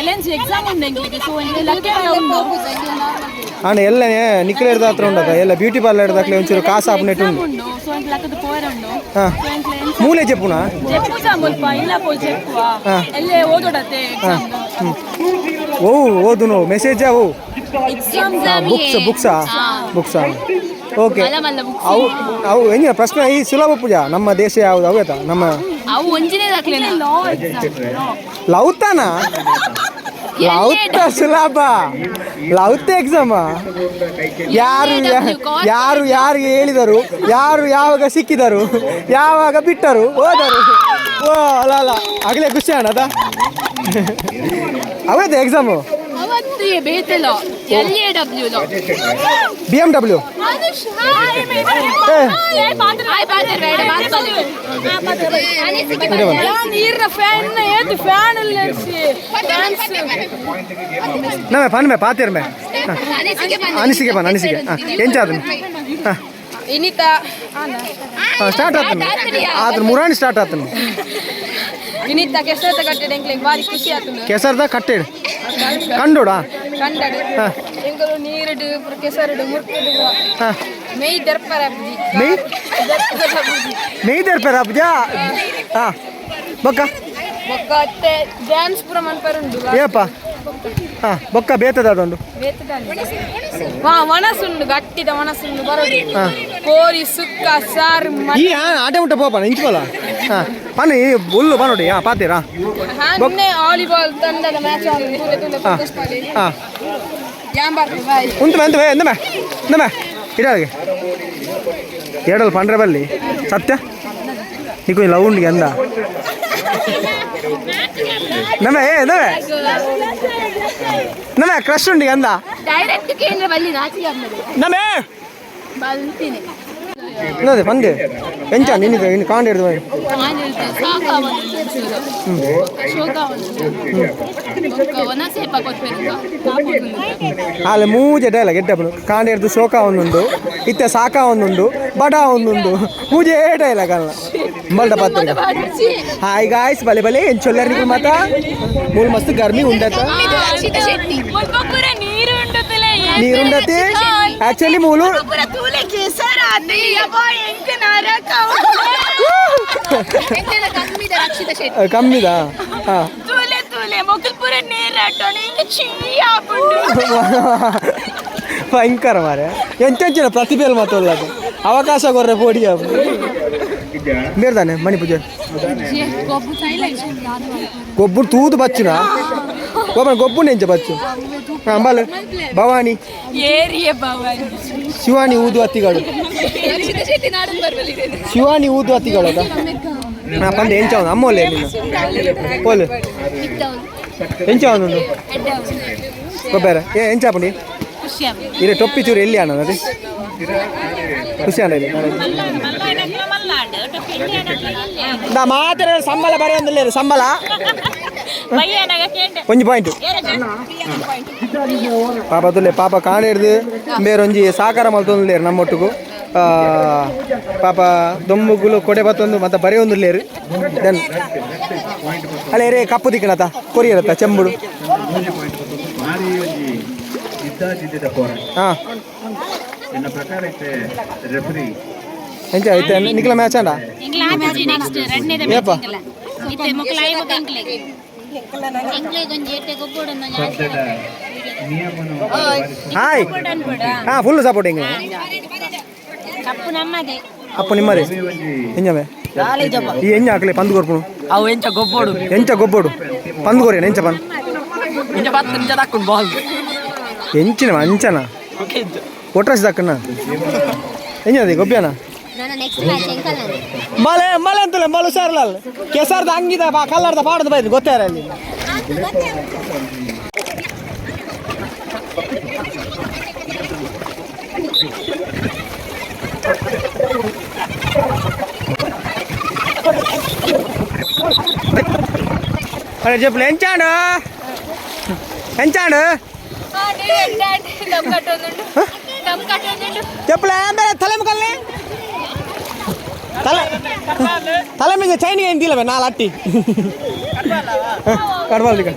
and ಎಲ್ಲೆ ನಿಕ್ಲೆ ಹಿಡ್ದ ಹತ್ರ ಉಂಡದ ಎಲ್ಲ ಬ್ಯೂಟಿ ಪಾರ್ಲರ್ ಹಿಡ್ದಾಕ್ಲೆ ಒಂಚೂರು ಕಾಸು ಆಪನೆಟ್ ಉಂಡು ಹಾಂ ಮೂಲೆ ಚೆಪ್ಪುನಾ ಹಾಂ ಹಾಂ ಓ ಓದುನು ಮೆಸೇಜಾ ಓ ಬುಕ್ಸ್ ಬುಕ್ಸಾ ಬುಕ್ಸಾ ಓಕೆ ಅವು ಅವು ಹೆಂಗಿನ ಪ್ರಶ್ನೆ ಈ ಸುಲಭ ಪೂಜಾ ನಮ್ಮ ದೇಶ ಯಾವುದು ಅವು ಆಯ್ತಾ ನಮ್ಮ ಅವು ಒಂಜಿನೇ ಲೌತಾನ ಲೌತ ಸುಲಭ ಲೌತ ಎಕ್ಸಾಮ ಯಾರು ಯಾರು ಯಾರಿಗೆ ಹೇಳಿದರು ಯಾರು ಯಾವಾಗ ಸಿಕ್ಕಿದರು ಯಾವಾಗ ಬಿಟ್ಟರು ಹೋದರು ಓ ಅಲ್ಲ ಅಲ್ಲ ಆಗಲೇ ಖುಷಿ ಅಣ್ಣದ ಅವೇ exam B M W ನಮ್ಮೆ ಪನ್ಮೆ ಪಾತಿರ್ಮೆ ಅನಿಸಿಕೆ ಪನ್ ಅನಿಸಿಕೆ ಹಾಂ ಎಂಚಾದ ಹಾಂ ಇನಿತಾ ಸ್ಟಾರ್ಟ್ ಆತನು ಆದ್ರೆ ಮುರಾಣಿ ಸ್ಟಾರ್ಟ್ ಆತನು ಇನಿತಾ ಕೆಸರದ ಕಟ್ಟೆಡ್ ಎಂಕ್ಲೆಗ್ ಬಾರಿ ಖುಷಿ ಆತುಂಡು ಕೆಸರ್ದ ಕಟ್ಟೆಡ್ ಕಂಡೋಡಾ ಕಂಡಡು ಎಂಕಲು ನೀರುಡು ಪೂರ ಕೆಸರುಡು ಮುರ್ಕುಡು ಹಾಂ ಮೇಯ್ ದರ್ಪರ ಬುಜಿ ಮೇಯ್ ಮೇಯ್ ದರ್ಪರ ಬುಜಾ ಹಾಂ ಬೊಕ್ಕ ಬೊಕ್ಕ ಅತ್ತೆ ಡ್ಯಾನ್ಸ್ ಪೂರ ಮನ್ಪರುಂಡು ಏಪ್ಪ ಹಾಂ ಬೊಕ್ಕ ಬೇತದ ಅದೊಂದು ವಾ ಒಣಸುಂಡು ಗಟ್ಟಿದ ಒಣಸುಂಡು ಬರೋದು ಕೋರಿ ಸುಕ್ಕ ಸಾರು ಈ ಆಟೆ ಮುಟ್ಟ ಪೋಪನ ಇಂಚುಕೋಲ ಹಾಂ ಪನ್ನಿ ಉಲ್ಲು ಪನೋಡಿ ಹಾ ಪಾತೀರಾ ವಾಲಿಬಾಲ್ ತಂಡದ ಮ್ಯಾಚ್ ಹಾ ಬಾಯ್ ಉಂತು ಎಂತ ಎಂದಮೆ ಎಂದಮೆ ಇಡಾಗೆ ಏಡಲ್ ಪಂಡ್ರೆ ಬಲ್ಲಿ ಸತ್ಯ ನೀಕು ಲವ್ ಉಂಡಿಗೆ ಅಂದ ನಮೆ ಏ ನಮೆ ನಮೆ ಕ್ರಶ್ ಉಂಡಿಗೆ ಅಂದ ಡೈರೆಕ್ಟ್ ಕೇಂದ್ರ ಬಲ್ಲಿ ನಾಚಿಗೆ ಆಗ್ತದೆ ನಮೆ ಬಲ್ತೀನಿ ಇನ್ನದೇ ಬಂದೆ ಎಂಚ ನಿನ್ನ ಇನ್ನು ಕಾಂಡ್ ಹಿಡ್ದು ಅಲ್ಲ ಮೂಜೆ ಡೈಲಾಗ್ ಎಡ್ಡಪ್ಪನು ಕಾಂಡ ಹಿಡ್ದು ಶೋಕ ಒಂದುಂಡು ಇತ್ತೆ ಸಾಕ ಒಂದುಂಡು ಬಡ ಒಂದುಂಡು ಮೂಜೆ ಡೈಲಾಗ್ ಅಲ್ಲ ಮಲ್ಡ ಪಾತ್ರ. ಹಾಯ್ ಗಾಯ್ಸ್, ಬಲೆ ಬಲೆ ಎಂಚೊಲ್ಲರ್ ನಿಕುಲು ಮಾತ ಮೂಲು ಮಸ್ತ್ ಗರ್ಮಿ ಉಂಡತ ನೀರುಂಡತಿ ಆಕ್ಚುಲಿ ಮೂಲು ಕಮ್ಮಿದ ಹಾ ಭಯಂಕರ ಮಾರೆ ಎಂಚೆಂಚಿನ ಪ್ರತಿಭೆಯಲ್ಲಿ ಮಾತಲ್ಲ ಅವಕಾಶ ಕೊರ್ರೆ ಪೋಡಿ ಬೇರ್ದಾನೆ ಮಣಿ ಪೂಜೆ ಗೊಬ್ಬು ತೂದು ಬಚ್ಚುನ ಗೊಬ್ಬರ ಗೊಬ್ಬು ನೆಂಚ ಬಚ್ಚು ಅಂಬಾಲ ಭವಾನಿ ಶಿವಾನಿ ಊದು ಅತ್ತಿಗಳು ಶಿವಾನಿ ಊದು ಅತ್ತಿಗಳು ಅದ ಹಾ ಪಂದೆ ಎಂಚ ಅವನು ಅಮ್ಮ ಒಲ್ಲೆ ನೀನು ಓಲೆ ಎಂಚ ಅವನು ಗೊಬ್ಬರ ಏ ಎಂಚ ಪುಂಡಿ ಇರೆ ಟೊಪ್ಪಿ ಚೂರು ಎಲ್ಲಿ ಅಣ್ಣ ಅದೇ ಖುಷಿ ಅಣ್ಣ ಇಲ್ಲಿ ನಾ ಮಾತ್ರ ಸಂಬಳ ಬರೆಯೊಂದಿಲ್ಲ ಸಂಬಳ ಒಂಜಿ ಪಾಯಿಂಟ್ ಪಾಪ ತುಲ್ಲೆ ಪಾಪ ಕಾಣಿಡ್ದು ಬೇರೊಂಜಿ ಸಾಕಾರ ಮಲ್ತೊಂದುಲ್ಲೇರು ನಮ್ಮೊಟ್ಟುಗು. ಪಾಪ ದೊಮ್ಮುಗುಲು ಕೊಡೆ ಬತ್ತೊಂದು ಮತ್ತೆ ಬರೆಯೊಂದುಲ್ಲೇರು ದೆನ್ ಅಲ್ಲೇ ರೇ ಕಪ್ಪು ದಿಕ್ಕಣತ ಕೊರಿಯರತ್ತ ಚೆಂಬುಡು ಹಾಂ ಎಂಚ ಐತೆ ನಿಖಲ ಮ್ಯಾಚ್ ಅಣ್ಣ ಏಪ ಹಾಯ್ ಹಾಂ ಫುಲ್ ಸಪೋರ್ಟಿಂಗ್ ಅಪ್ಪು ನಿಮ್ಮದೇ ಎಂಜಮೆ ಈ ಎಂಜ ಹಾಕಲಿ ಪಂದು ಕೊರ್ಪುನು ಅವು ಎಂಚ ಗೊಬ್ಬೋಡು ಎಂಚ ಗೊಬ್ಬೋಡು ಪಂದು ಕೊರಿಯನ ಎಂಚ ಪನ್ ಎಂಚ ಪತ್ತು ನಿಂಚ ದಕ್ಕುಂಡು ಬಾಲ್ ಎಂಚಿನ ಅಂಚನ ಒಟ್ರಾಸಿ ದಕ್ಕನ ಎಂಜ ಗೊಬ್ಬಿಯನ ಮಲೆ ಮಲೆ ಅಂತಲ್ಲ ಮಲು ಸಾರ್ಲಲ್ ಕೆಸರ್ದ ಅಂಗಿದ ಬಾ ಕಲ್ಲರ್ದ ಪಾಡದ ಬೈದು ಗೊತ್ತಾರ ಅಲ್ಲಿ ಅರೆ చెప్పు ఎంచాడు ఎంచాడు చెప్పులే తలెముకల్ని తల తల మీద చైన్ ఏం తీలవే నా లట్టి కడవాలి ఇక్కడ.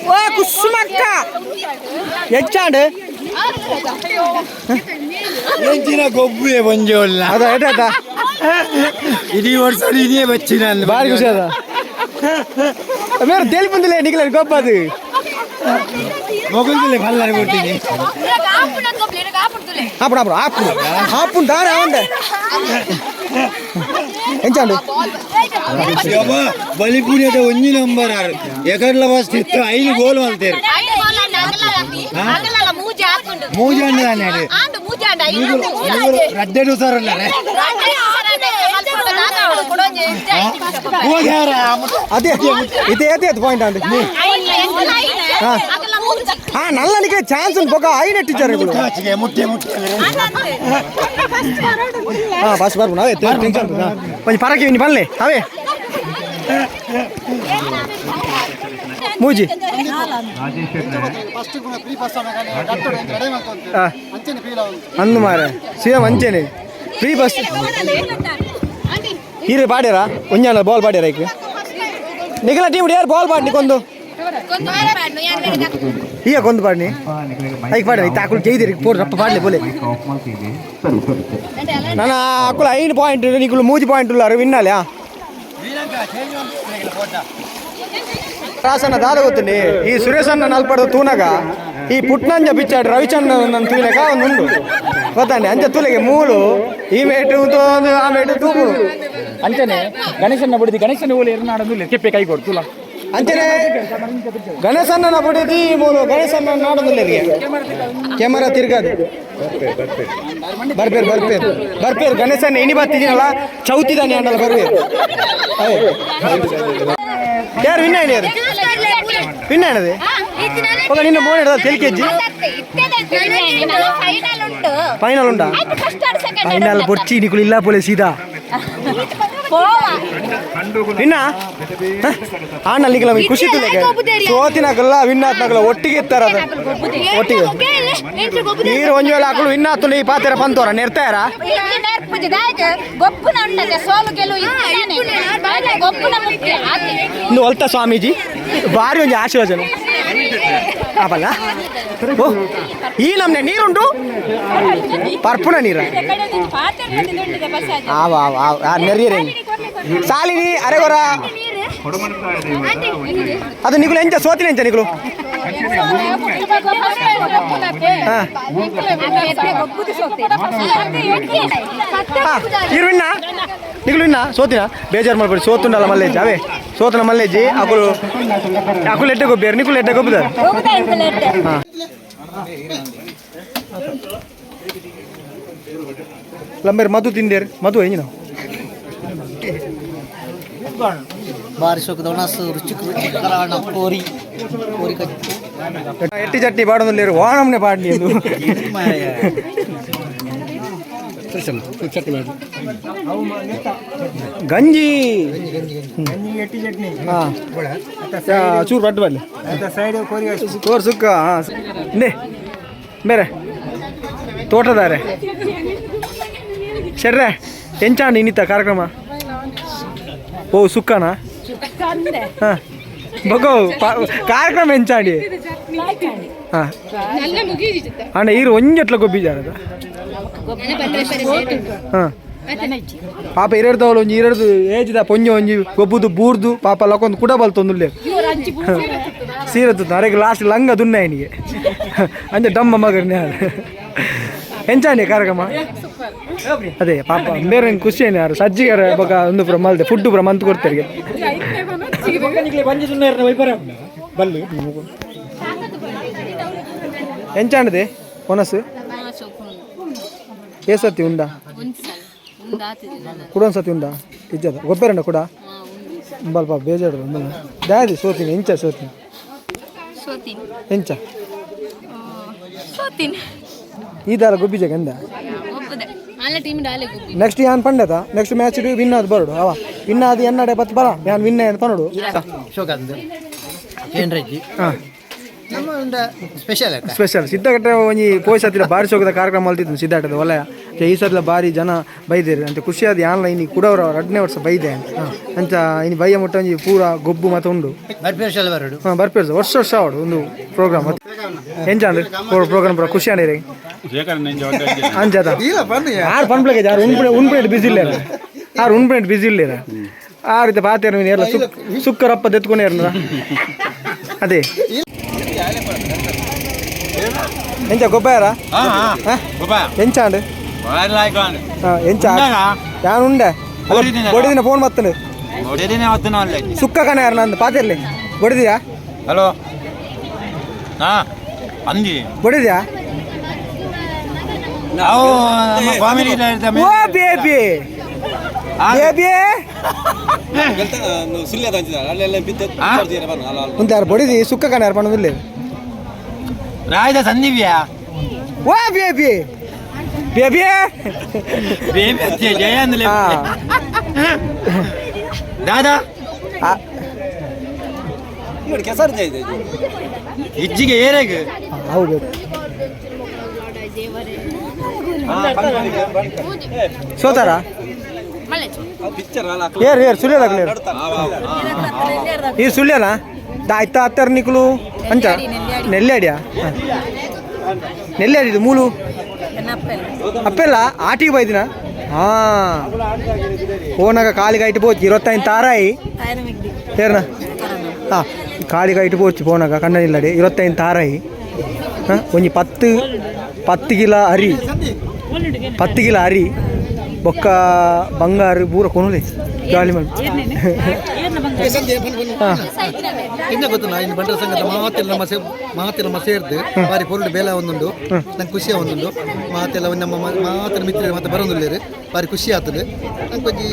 ఓ కుసుమక్క ఎంచాడు ಎಂಚಿನ ಗೊಬ್ಬುವೆ ಒಂಜೋಲ್ಲ ಅದ ಎಟಾತ ಇಡೀ ವರ್ಷ ಇದೇ ಬಚ್ಚಿನ ಭಾರಿ ಖುಷಿ ಅದ ಮೇರೆ ತೇಲಿ ನಿಖಲ ಗೊಬ್ಬದು ಮೊಗಲ್ದಿಲ್ಲ ಬಲ್ಲಾರಿ ಕೊಡ್ತೀನಿ ಆಪುಡು ಆಪುಡು ಆಪುಡು ಆಪುಡು ದಾರೆ ಅವಂದೆ ಎಂಚಾಂಡು ಬಲಿಪುಣ್ಯದ ಒಂಜಿ ನಂಬರ್ ಆರು ಎಕಡ್ಲ ಬಸ್ ಇತ್ತು 5 ಗೋಲ್ ಮಲ್ತೇರು ಮೂಜಾಂಡ ತಾನೆ ರಡ್ಡೆಡು ಸರ್ ಅದೇ ಇದೇ ಅದೇ ಅದು ಪಾಯಿಂಟ್ ಅಂದೆ ಹಾ ನಲ್ಲ ನಿಖಲ ಚಾನ್ಸ್ ಉಂಟು ಬೊಕ ಐನ ಟೀಚರ್ ಮುಟ್ಟೆ ಮುಟ್ಟೆ ಹಾ ಬಸ್ ಬರ್ಬು ಅವೇ ಟೆನ್ಷನ್ ಒಂಜಿ ಪರಕೆ ಇನ್ನು ಬಲ್ಲೆ ಅವೇ ಮೂಜಿ ಅಂದು ಮಾರೆ ಸೇಮ್ ಅಂಚೆನೆ ಫ್ರೀ ಬಸ್ ಹೀರೆ ಪಾಡ್ಯಾರ ಒಂಜಾನ ಬಾಲ್ ಪಾಡ್ಯಾರ ಐಕ್ ನಿಖಲ ಟೀಮ್ ಯಾರು ಬಾಲ್ ಪಾಡ್ನಿ ಕೊಂದು ಈಗ ಕೊಂದು ಪಾಡ್ನಿ ಐಕ್ ಪಾಡ್ರಿ ಐತೆ ಆಕುಲು ಜೈದಿರಿ ಪೋರ್ ರಪ್ಪ ಪಾಡ್ಲಿ ಬೋಲೆ ನಾನು ಆಕುಲು 5 ಪಾಯಿಂಟ್ ನಿಕುಲು 3 ಪಾಯಿಂಟ್ ಉಲ್ಲಾರು ವಿನ್ನಾಲೆ ರಾಸನ್ನ ದಾದ ಗೊತ್ತುಂಡಿ ಈ ಸುರೇಶನ್ನ ನಲ್ಪಡು ತೂನಗ ಈ ಪುಟ್ನಂಜ ಪಿಚ್ಚಾಡು ರವಿಚಂದ್ರನ್ ತೂಲೆಕ ಒಂದು ಉಂಡು ಗೊತ್ತಾನೆ ಅಂಚ ತೂಲೆಗೆ ಮೂಲು ಈ ಮೇಟು ಆ ಮೇಟು ತೂಪುಡು ಅಂಚನೆ ಗಣೇಶನ ಬುಡಿದಿ ಗಣೇಶನ ಓಲೆ ಎರನಾಡೊಂದು ಕೆಪ್ಪೆ ಕೈ ಕೊಡ್ತುಲ ಅಂಚನೆ ಗಣೇಶನ್ನ ಬುಡಿದಿ ಮೂಲು ಗಣೇಶನ್ನ ನಾಡೊಂದುಲ್ಲೆರಿಗೆ ಕ್ಯಾಮರಾ ತಿರ್ಗದು ಬರ್ಪೇರು ಬರ್ಪೇರು ಬರ್ಪೇರು ಗಣೇಶನ ಇನಿ ಬತ್ತಿದ್ದೀನಲ್ಲ ಚೌತಿದಾನೆ ಅಂಡಲ್ಲ ಬರ್ಬೇರು ಯಾರು ವಿನ್ ಆಯ್ತು ವಿನ್ ಆಯ್ನದು ఒక ನಿನ್ನ ಮೋನ್ ಹಿಡ್ದ ತೆಲ್ಕೆಜ್ಜಿ ಫೈನಲ್ ಉಂಟಾ ಫೈನಲ್ ಬೊರ್ಚಿ ನಿಕುಲು ಇಲ್ಲ ಪೋಲೆ ಸೀದಾ ವಿನ್ನ ಆಣ ನಿಕಲ ಖುಷಿ ತುಲೆಗೆ ಸೋತಿನಕಲ್ಲ ವಿನ್ ಆತ್ನಕಲ್ಲ ಒಟ್ಟಿಗೆ ಇರ್ತಾರ ಅದು ಒಟ್ಟಿಗೆ ನೀರು ಒಂಜಿ ವೇಳೆ ಹಾಕಲು ವಿನ್ ಆತು ಈ ಪಾತೆರ ಪಂತೋರ ನೆರ್ತಾರ ಇನ್ನು ಒಲ್ತ ಸ್ವಾಮೀಜಿ ಭಾರಿ ಒಂಜಿ ಆಶೀರ್ವಚನ ಆಪಲ್ಲ ಓ ಈ ನಮ್ನೆ ನೀರುಂಟು ಪರ್ಪುನ ನೀರ ಆವ ಆವ ಆವ ಆ ನೆರಿಯರೆ ಸಾಲಿನಿ ಅರೆಗೊರ ಅದು ನಿಗುಲು ಎಂಚ ಸೋತಿನ ಎಂಚ ನಿಗುಲು ಇರುವಿನ್ನ ನಿಗುಲು ಇನ್ನ ಸೋತಿನ ಬೇಜಾರು ಮಾಡ್ಬೇಡಿ ಸೋತುಂಡಲ್ಲ ಮಲ್ಲೇಜಿ ಅವೇ ಸೋತನ ಮಲ್ಲೇಜಿ ಅಕುಲು ಅಕುಲು ಎಡ್ಡೆ ಗೊಬ್ಬೇರು ನಿಕುಲು ಎಡ್ಡೆ ಗೊಬ್ಬುದಾರೆ ಹಾಂ ಲಂಬೇರು ಮಧು ತಿಂದೇರು ಮಧು ಎಂಜಿನ ಎಟ್ಟಿ ಚಟ್ನಿ ಪಾಡೊಂದುಲ್ಲೇರು ವಾಣಮ್ನೆ ಪಾಡ್ಲಿ ಎಂದು ಗಂಜಿ ಹಾಂ ಚೂರು ಬಡ್ಡು ಬರಲಿ ಕೋರ್ ಸುಕ್ಕ ಹಾಂ ಇಂದೇ ಬೇರೆ ತೋಟದಾರೆ ಶೆಡ್ರೆ ಎಂಚಾಂಡ್ ಇನ್ನಿತ್ತ ಕಾರ್ಯಕ್ರಮ ಓ ಸುಕ್ಕನಾ ಹಾಂ ಬಗೋ ಕಾರ್ಯಕ್ರಮ ಎಂಚಾಂಡಿ ಹಾಂ ಅಣ್ಣ ಈರು ಒಂಜೆಟ್ಲ ಗೊಬ್ಬಿಜಾರದ ಹಾಂ ಪಾಪ ಇರಡ್ದವಳು ಒಂಜಿ ಇರಡ್ದು ಏಜ್ದ ಪೊಂಜೆ ಒಂಜಿ ಗೊಬ್ಬುದು ಬೂರ್ದು ಪಾಪ ಲಕೊಂದು ಕುಡ ಬಲ್ತೊಂದುಲ್ಲೆ ಸೀರೆ ತುತ್ತು ಅರೆಗೆ ಲಾಸ್ಟ್ ಲಂಗ ದುನ್ನ ನಿಗೆ ಅಂಚೆ ಡಮ್ಮ ಮಗರ್ನೆ ಎಂಚಾಂಡಿ ಕಾರ್ಯಕ್ರಮ ಅದೇ ಪಾಪ ಬೇರೆ ಖುಷಿ ಏನು ಯಾರು ಸಜ್ಜಿಗಾರ ಬೊಕ ಒಂದು ಪುರ ಮಲ್ದೆ ಫುಡ್ ಪುರ ಮಂತ್ ಕೊಡ್ತಾರೆ ಎಂಚಾಂಡದೆ ಒನಸು ఏ ಸತಿ ಉಂಡಾ ಕೂಡ ಒಂದು ಸತಿ ಉಂಡಾ ಇಜ್ಜದ ಗೊಬ್ಬರಂಡ ಕೂಡ ಬಲ್ಪ ಬೇಜಾರು ದಾದಿ ಸೋತೀನಿ ಎಂಚ ಸೋತೀನಿ ಎಂಚ ಈ ದಾರ ಗೊಬ್ಬಿ ಜಗಂದ ನೆಕ್ಸ್ಟ್ ಯಾನ್ ಪಂಡದ next match win ಆದ್ ಬರೋಡು ಅವ ವಿನ್ ಆದ್ ಎನ್ನಡೆ ಬತ್ ಬರ ಯಾನ್ ವಿನ್ ಅಂತ ಪನೋಡು ಹಾಂ ಸ್ಪೆಷಲ್ ಸ್ಪೆಷಲ್ ಸಿದ್ಧಗಟ್ಟೆ ಒಂಜಿ ಪೋಯ್ ಸತಿಲ ಬಾರಿ ಸೋಕದ ಕಾರ್ಯಕ್ರಮ ಮಲ್ತಿದ್ದು ಸಿದ್ಧಾಟದ ವಲಯ ಈ ಸತಿಲ ಬಾರಿ ಜನ ಬೈದೇರು ಅಂತ ಖುಷಿಯಾದ ಯಾನ್ಲ ಇನಿ ಕುಡವರ ರಡ್ನೇ ವರ್ಷ ಬೈದೆ ಅಂಚ ಇನಿ ಬೈಯ ಮುಟ್ಟ ಒಂಜಿ ಪೂರ ಗೊಬ್ಬು ಮತ ಉಂಡು ಹಾಂ ಬರ್ಪೇರು ವರ್ಷ ವರ್ಷ ಅವಡು ಒಂದು ಪ್ರೋಗ್ರಾಮ್ ಎಂಚಾಂಡ್ ಪ್ರೋಗ್ರಾಮ್ ಪೂರ ಖುಷಿ ಆಂಡಿರಿ ಅಂಚದ ಆರು ಪನ್ಪ್ಲೆಗೆ ಯಾರು ಉಣ್ಪೆ ಉಣ್ಪೇಟ್ ಬಿಸಿ ಇಲ್ಲ ಆರು ಉಣ್ಪೇಟ್ ಬಿಸಿ ಇಲ್ಲ ಆ ರೀತಿ ಪಾತೇರು ಎಲ್ಲ ಸುಕ್ಕರಪ್ಪ ದೆತ್ಕೊನೇ ಅದೇ ಎಂಚ ಗೊಬ್ಬರ ಎಂಚಾಂಡ್ ಎಂಚ ಯಾನ್ ಉಂಡೆ ಬೊಡಿದಿನ ಫೋನ್ ಬತ್ತಂಡು ಸುಕ್ಕ ಕಣ ಯಾರು ನಂದು ಪಾತಿರ್ಲಿ ಬೊಡಿದಿಯಾ ಹಲೋ ಹಾ ಅಂದಿ ಬೊಡಿದ್ಯಾ ನಾವು ನಮ್ಮ family ಓ ಬೇಬಿ ಬೇಬಿ ಉಂಟು ಯಾರು ಬೊಡಿದಿ ಸುಕ್ಕ ಕಣ ಯಾರು ಪಣ್ಣದಿಲ್ಲ ರಾಯದ ಸಂದಿವ್ಯಾ ಓ baby baby baby ಜಯ ಅಂದ್ಲೆ ದಾದಾ ಇಜ್ಜಿಗೆ ಏರೆಗ್ ಹೌದು ಸೋತಾರ ಏರ್ ಏರ್ ಸುಳ್ಯದಾಗಲಿ ಈ ಸುಳ್ಯನಾ ಆಯ್ತಾ ಅತ್ತಾರ ನಿಕ್ಲು ಅಂಚ ನೆಲ್ಲಾಡಿಯಾ ನೆಲ್ಲಾಡಿದು ಮೂಲು ಅಪ್ಪೆಲ್ಲ ಆಟಿಗೆ ಬೈದಿನ ಹಾಂ ಫೋನಾಗ ಕಾಲಿಗೆ ಐಟು ಪೋಚಿ 25 ತಾರಾಯಿ ಏರ್ನ ಹಾಂ ಕಾಲಿಗೆ ಐಟು ಪೋಚಿ ಫೋನಾಗ ಕಣ್ಣನಿಲ್ಲಡಿ 25 ತಾರಾಯಿ ಒಂಜಿ 10 10 ಕಿಲೋ ಅರಿ 10 ಕಿಲೋ ಅರಿ ಬೊಕ್ಕ ಬಂಗಾರ ಪೂರ ಕೊನುಲೆ ಜಾಲಿ ಮಾಡಿ. ಇನ್ನ ಗೊತ್ತಲ್ಲ ಇನ್ನು ಬಂಟರ ಸಂಘದ ಮಾತೆಲ್ಲ ನಮ್ಮ ಮಾತೆಲ್ಲ ಸೇರ್ದು ಬಾರಿ ಪೊರುಡು ಬೇಲ ಒಂದುಂಡು, ನಂಗೆ ಖುಷಿ ಒಂದುಂಡು. ಮಾತೆಲ್ಲ ನಮ್ಮ ಮಾತ್ರ ಮಿತ್ರರು ಮತ್ತೆ ಬರೋದುಲ್ಲೇರು ಬಾರಿ ಖುಷಿ ಆಗ್ತದೆ ನಂಗೆ. ಒಂಜಿ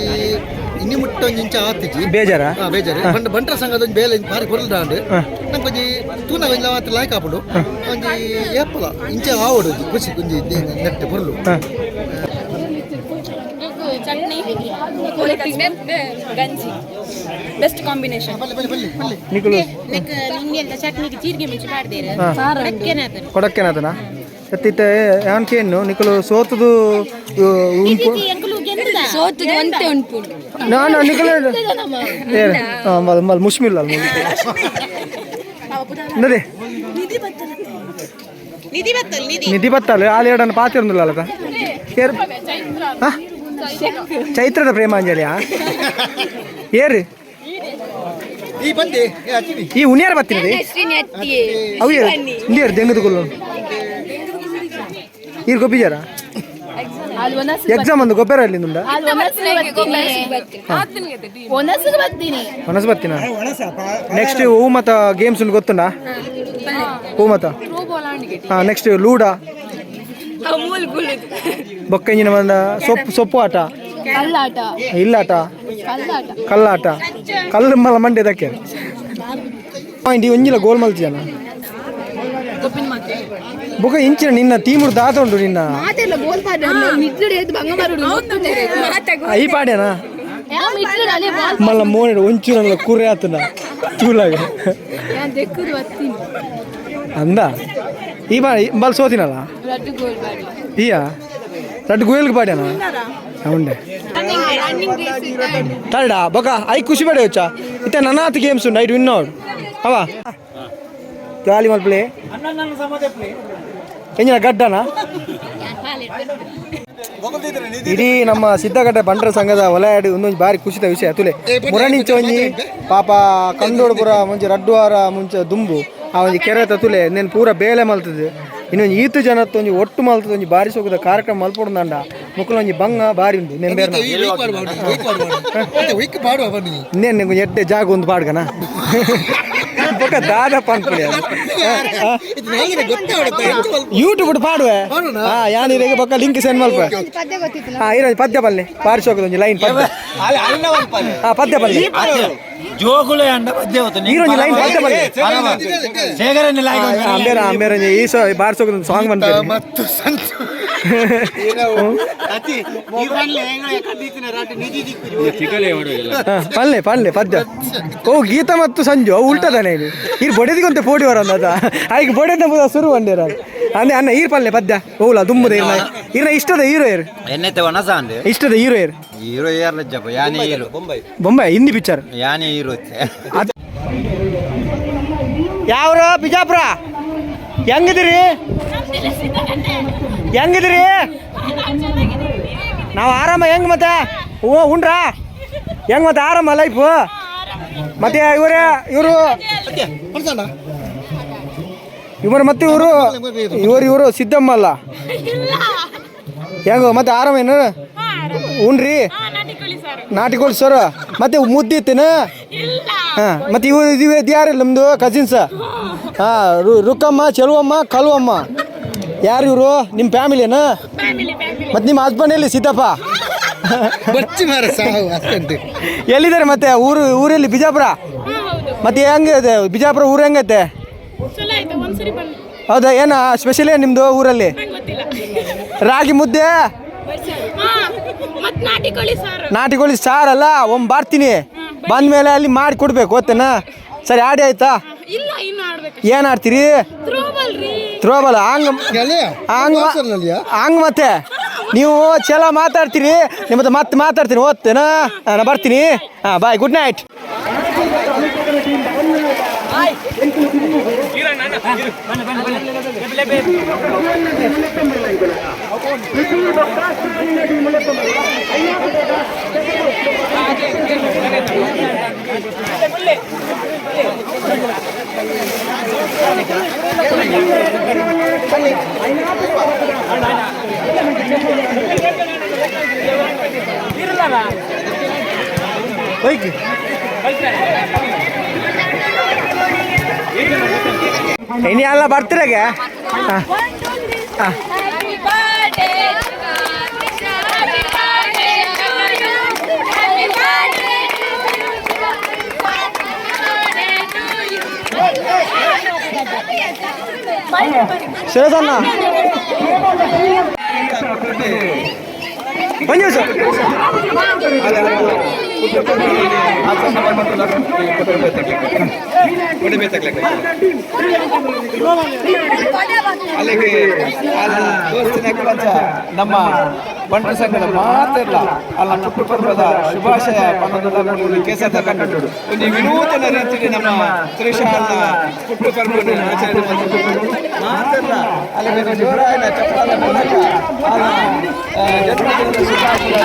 ಇನ್ನಿ ಮುಟ್ಟ ಒಂಜಿ ಇಂಚ ಆತಿಜಿ ಬೇಜಾರ? ಬೇಜಾರು. ಬಂಟರ ಸಂಘದ ಒಂಜಿ ಬೇಲೆ ಬಾರಿ ಪೊರುಡು ಆಂಡ್ ನಂಗೆ ಒಂಜಿ ತೂನ ಒಂಜಿ ಮಾತ್ರ ಲಾಯ್ಕ್ ಆಪುಂಡು. ಒಂಜಿ ಏಪಲ ಇಂಚ ಆವಡು ಒಂಜಿ ಖುಷಿ ಒಂಜಿ ನೆಟ್ ಪೊರುಲು. ಚಟ್ನಿ ಗಂಜಿ ಬೆಸ್ಟ್ ಕಾಂಬಿನೇಷನ್. ನಿಕುಲು ಚಟ್ನಿಗೆ ಜೀರಿಗೆ ಮುಂಚೆ ಮಾಡಿದೇರು. ಕೊಡಕ್ಕೆನಾತನ ಎತ್ತಿತ್ತೆ ಯಾನ್ ಕೇನು ನಿಕುಲು ಸೋತುದು ಉಂಪು ಸೋತುದು ಒಂತೆ ಉಂಟು. ನಾನು ನಿಕುಲು ಮಲ್ ಮಲ್ ಮುಷ್ಮಿಲ್ಲ ನದಿ ನಿಧಿ ಬತ್ತಲ್ಲ ಆಲ್ ಎರಡನ್ನು ಪಾತಿರೊಂದಿಲ್ಲ ಅಲ್ಲದ ಚೈತ್ರದ ಪ್ರೇಮಾಂಜಲಿಯಾ ಏರು ಈ ಉನಿಯಾರ ಬತ್ತಿನದಿ ಅವು ಏರು ಇಂಡಿಯರ್ ದೆಂಗದು ಈರ್ ಗೊಬ್ಬಿಜಾರ ಎಕ್ಸಾಮ್ ಒಂದು ಗೊಬ್ಬರ ಅಲ್ಲಿ ಉಂಡ ಒಣಸ್ ಬತ್ತಿನ. ನೆಕ್ಸ್ಟ್ ಹೂ ಮತ ಗೇಮ್ಸ್ ಉಂಟು ಗೊತ್ತುಂಡ? ಹೂ ಮತ ಹಾಂ ನೆಕ್ಸ್ಟ್ ಲೂಡಾ ಬೊಕ್ಕಂಜಿನ ಬಂದ ಸೊಪ್ಪು ಸೊಪ್ಪು ಆಟ ಇಲ್ಲಾಟ ಕಲ್ಲಾಟ ಕಲ್ಲು ಮಲ ಮಂಡ್ಯದಕ್ಕೆ ಪಾಯಿಂಟ್ ಒಂಜಿಲ ಗೋಲ್ ಮಲ್ತಿ ಜನ ಬೊಕ ಇಂಚಿನ ನಿನ್ನ ಟೀಮುಡು ದಾತ ಉಂಟು ನಿನ್ನ ಈ ಪಾಡ್ಯನಾ ಮಲ್ಲ ಮೋನೆಡು ಒಂಚೂರಲ್ಲ ಕುರೆ ಆತನ ತೂಲಾಗ ಅಂದ ಈ ಬಾ ಬಲ್ ಸೋತಿನಲ್ಲ ಈಯ ರಡ್ಡು ಗುಯಲ್ಗೆ ಪಾಡ್ಯನ ಉಂಡೆ ತರ್ಡಾ ಬೊಕ I ಖುಷಿ ಪಡೆ వచ్చా ಇತ್ತೆ ನನಾತ್ games night win out ಅವ ಜಾಲಿ ಮಲ್ಪ್ಲೆ ಎಂಜಿನ ಗಡ್ಡನ. ಇಡೀ ನಮ್ಮ ಸಿದ್ದಗಡ್ಡೆ ಬಂಟರ ಸಂಘದ ಒಲೆಯಾಡಿ ಒಂದೊಂದು ಬಾರಿ ಖುಷಿದ ವಿಷಯ ತುಲೆ ಮುರಣಿಂಚ ಒಂಜಿ ಪಾಪ ಕಂದೋಡು ಪೂರ ಮುಂಚೆ ರಡ್ಡು ವಾರ ಮುಂಚೆ ದುಂಬು ಆ ಒಂಜಿ ಕೆರೆ ತುಲೆ ನೇನು ಪೂರ ಬೇಲೆ ಮಲ್ತದೆ. ಇನ್ನೊಂದು ಈತು ಜನತ್ತು ಒಂಜಿ ಒಟ್ಟು ಮಲ್ತದ ಒಂಜಿ ಬಾರಿ ಸೋಕದ ಕಾರ್ಯಕ್ರಮ ಮಲ್ಪೊಡುಂದಾಂಡ ಮುಕ್ಕುಲ ಒಂಜಿ ಬಂಗ ಬಾರಿ ಉಂಡು ನೆಂಬೇರ್ನ ಇನ್ನೇನು ಒಂಜಿ ಎಡ್ಡೆ ಜಾಗ ಒಂದು ಪಾಡ್ಗನ ಬೊಕ ದಾದ ಪನ್ಪುಲೆ ಯೂಟ್ಯೂಬ್ ಪಾಡುವೆ ಯಾನಿರೆಗೆ ಬೊಕ್ಕ ಲಿಂಕ್ ಸೆಂಡ್ ಮಲ್ಪ. ಹಾ ಇರೋ ಪದ್ಯ ಪಲ್ಲೆ ಬಾರಿ ಸೋಕದ ಒಂಜಿ ಲೈನ್ ಪದ್ಯ. ಹಾ ಪದ್ಯ ಪಲ್ಲೆ ಜೋಗುಲೆ ಅಂಡ ಪದ್ಯ ಹೀರೋಜಿ ಲೈನ್ ಪದ್ಯ ಪಲ್ಲೆ ಶೇಖರನ್ನ ಅಂಬೇರ ಅಂಬೇರ ಈ ಸೊ ಬಾರಿ ಸೋಕದ ಸಾಂಗ್ ಬಂತ ಮತ್ತು ಸಂತು ಪಲ್ಲೆ ಪಲ್ಲೆ ಪದ್ಯ. ಓ ಗೀತಾ ಮತ್ತು ಸಂಜು ಅವು ಉಲ್ಟದಾನೆ ಇದು ಈರ್ ಬೊಡೆದಿಗೊಂತೆ ಪೋಡಿ ವರಂದ ಆಯ್ಕೆ ಬೊಡೆದ ಪೂರ ಸುರು ಬಂದಿರ ಅಂದೆ ಅನ್ನ ಈರ್ ಪಲ್ಲೆ ಪದ್ಯ ಓಲ ದುಮ್ಮದ ಇರ್ನ ಇರ್ನ ಇಷ್ಟದ ಹೀರೋ ಏರ್ ಎನ್ನೈತೆ ಒಣಸ ಅಂದೆ ಇಷ್ಟದ ಹೀರೋ ಏರ್ ಹೀರೋ ಏರ್ ಜಪ್ಪ ಯಾನೆ ಹೀರೋ ಬೊಂಬೈ ಹಿಂದಿ ಪಿಕ್ಚರ್ ಯಾನೆ ಹೀರೋ. ಯಾವ್ರ ಬಿಜಾಪುರ ಹೆಂಗಿದಿರಿ ಹೆಂಗಿದಿರಿ? ನಾವು ಆರಾಮ ಹೆಂಗ್ ಮತ್ತೆ ಓ ಉಂಡ್ರಾ ಹೆಂಗ್ ಮತ್ತೆ ಆರಾಮ ಲೈಫು? ಮತ್ತೆ ಇವರೇ ಇವರು ಇವರು ಮತ್ತೆ ಇವರು ಇವರು ಇವರು ಸಿದ್ದಮ್ಮ ಅಲ್ಲ ಹೆಂಗ ಮತ್ತೆ ಆರಾಮ ಏನು ಉಣ್ರಿ? ನಾಟಿಕೋಳಿ ಸರ್ ಮತ್ತೆ ಮುದ್ದೆ ಇತ್ತೇನ? ಹಾಂ ಮತ್ತೆ ಇವರು ಇವು ಯಾರು ನಮ್ಮದು ಕಸಿನ್ಸ್? ಹಾಂ ರುಕ್ಕಮ್ಮ ಚೆಲುವಮ್ಮ ಕಲುವಮ್ಮ ಯಾರು ಇವರು ನಿಮ್ಮ ಫ್ಯಾಮಿಲಿನಾ? ಮತ್ತೆ ನಿಮ್ಮ ಹಸ್ಬೆಂಡ್ ಎಲ್ಲಿ ಸಿದ್ದಪ್ಪ? ಎಲ್ಲಿದ್ದಾರೆ ಮತ್ತೆ ಊರು ಊರಲ್ಲಿ ಬಿಜಾಪುರ? ಮತ್ತೆ ಹೆಂಗಿದೆ ಬಿಜಾಪುರ ಊರು ಹೆಂಗೈತೆ? ಹೌದಾ ಏನ ಸ್ಪೆಷಲ್ ಏನು ನಿಮ್ಮದು ಊರಲ್ಲಿ? ರಾಗಿ ಮುದ್ದೆ ನಾಟಿಕೋಳಿ ಸಾರಲ್ಲ ಒಮ್ಮೆ ಬರ್ತೀನಿ ಬಂದ ಮೇಲೆ ಅಲ್ಲಿ ಮಾಡಿ ಕೊಡ್ಬೇಕು ಗೊತ್ತೇನಾ? ಸರಿ ಆಡಿ ಆಯ್ತಾ? ಏನು ಆಡ್ತೀರಿ? ಥ್ರೋಬಾಲ್ ಹಂಗ ಹಂಗ ಹಂಗ ಮತ್ತೆ ನೀವು ಚಲೋ ಮಾತಾಡ್ತೀರಿ ನಿಮ್ಮದು ಮತ್ತೆ ಮಾತಾಡ್ತೀನಿ ಓದ್ತೇನಾ? ನಾನು ಬರ್ತೀನಿ. ಹಾಂ bye, good night. ಇನಿ ಅಲ್ಲ ಬರ್ತಿರಾಗೆ. ಸುರೇಶಣ್ಣ ಒಂಜಿ ಸರ್. ನಮ್ಮ ಬಂಟರ ಸಂಘದ ಮಾತೆಲ್ಲ ಅಲ್ಲ ಪುಟ್ಟು ಪರ್ವದ ಶುಭಾಶಯ ಕೇಸದ ಕನ್ನಡ ಒಂದು ವಿನೂತನ ರೀತಿಯಲ್ಲಿ ನಮ್ಮ ತ್ರಿಶಾಲ ಪುಟ್ಟು ಪರ್ವವನ್ನು ಆಚರಣೆ ಮಾತೆಲ್ಲ ಅಲ್ಲಿ ಜೋರಾದ ಚಪ್ಪಾಳೆ ಮೂಲಕ ಜನ್ಮದಿನದ ಶುಭಾಶಯ.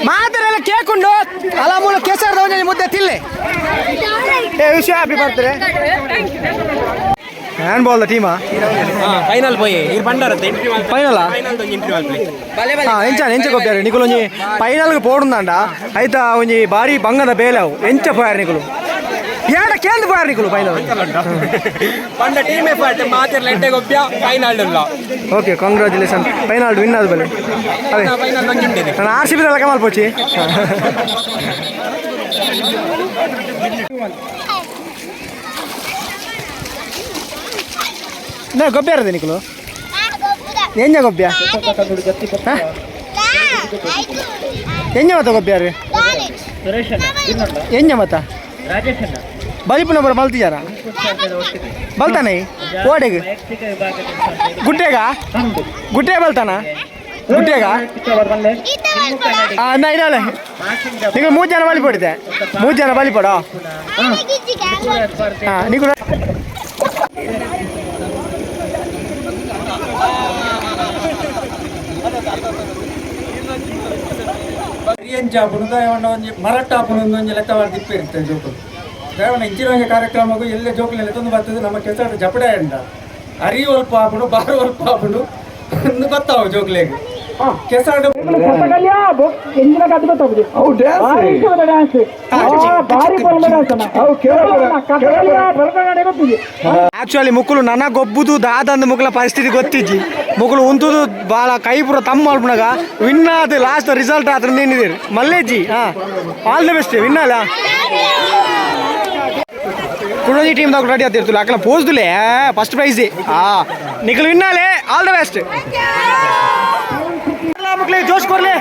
ಮಾತಾರೆಲ್ಲ ಕೇಕ್ ಉಂಡು ಅಲ್ಲ ಮೂಲ ಕೆಸರು ಮುದ್ದೆ ತಿಲ್ಲೆ. ಏ wish happy birthday. Hand ball the ಟೀಮಾ final ಪೋಯಿ ಇರ್ ಬಂಡರತ್ತೆ ಫೈನಲ್ ಫೈನಲ್ ದೊಂಜಿ ಎಂಟ್ರಿ ಮಲ್ಪಲೆ. ಎಂಚ ಎಂಚ ಕೊಪ್ಪಾರು ನಿಕುಲು ಒಂಜಿ ಫೈನಲ್ಗೆ ಪೋಡುಂದಾಂಡ ಐತ ಒಂಜಿ ಬಾರಿ ಬಂಗದ ಬೇಲೆ ಅವು ಎಂಚ ಪೋಯಾರು ನಿಕುಲು ಏಡ ಕೇಂದ್ರ ಪೋಯಾರು ನಿಕುಲು ಫೈನಲ್ ಪಂಡ ಟೀಮ್ ಎಫರ್ಟ್ ಮಾತೆರ್ಲ ಎಡ್ಡೆ ಗೊಬ್ಬ್ಯ ಫೈನಲ್ ಉಲ್ಲ. Okay congratulation final win ಆದ ಬಲೆ. ಅದೇ ಫೈನಲ್ ಒಂಜಿ ಉಂಡಿದೆ. ನಾನು R C B ಲೆಕ್ಕ ಮಲ್ಪೊಚ್ಚಿ. ನಾ ಗೊಬ್ಬೆ ಇರೋದು ನಿಕುಲು ಎಂಜ ಗೊಬ್ಬೆ ಎಂಜ ಮತ್ತ ಗೊಬ್ಬ್ಯಾರು ಎಂಜ ಮತ್ತ ಬಲಿಪು ನಂಬರ್ ಬಲ್ತಿಜಾರ ಬಲ್ತಾನೆ ಓಡೆಗ್ ಗುಡ್ಡೆಗ ಗುಡ್ಡೆ ಬಲ್ತಾನ ಗುಡ್ಡೆಗ ನಾ ಇಡಲ್ಲ ನೀವು 3 ಜನ ಬಲಿ ಪಡಿತೆ 3 ಜನ ಬಲಿ ಪಡೋ. ಹಾಂ ನೀವು ಒಂಜಿ ಮರಟ್ಟಾಪುನ ಒಂಜಿ ಲೆಕ್ಕ ದಿಪ್ಪು ಇರ್ತದೆ ಜೋಕುಲು ದೇವನ ಇಂಚಿನ ಒಂಜಿ ಕಾರ್ಯಕ್ರಮಕ್ಕೂ ಎಲ್ಲೇ ಜೋಕುಲೆಲ್ಲ ತಂದು ಬರ್ತದೆ. ನಮ್ಮ ಕೆಲಸ ಜಪಡೆ ಉಂಡ ಅರಿ ಒಲ್ಪ ಆಪುಂಡು ಬಾರು ಒಲ್ಪ ಆಪುಂಡು ಒಂದು ಗೊತ್ತಾವು ಜೋಕುಲೆಗ್ ಕೆಸಾಡು ಆಕ್ಚುಲಿ ಮುಕ್ಕುಲು ನನ್ನ ಗೊಬ್ಬುದು ದಾದಂದು ಮುಕ್ಕಲ ಪರಿಸ್ಥಿತಿ ಗೊತ್ತಿಜ್ಜಿ ಮುಕ್ಕುಲು ಉಂತುದು ಬಾಳ ಕೈ ಪೂರ ತಮ್ಮ ಮಲ್ಪುನಗ ವಿನ್ ಆದ ಲಾಸ್ಟ್ ರಿಸಲ್ಟ್ ಆತ್ರ ನಿಂದಿರಿ ಮಲ್ಲೇಜಿ. ಹಾಂ all the best win ಅಲ್ಲ ಕುಡೋಜಿ ಟೀಮ್ ದಾಗ ರೆಡಿ ಆತಿರ್ತಲ್ಲ ಅಕ್ಕಲ ಪೋಸ್ದುಲೇ ಫಸ್ಟ್ ಪ್ರೈಸ್. ಹಾಂ ನಿಖಲು ವಿನ್ನಾಲೆ all the best. ಮುಕ್ಲೆ ಜೋಶ್ ಕೊರ್ಲೆ.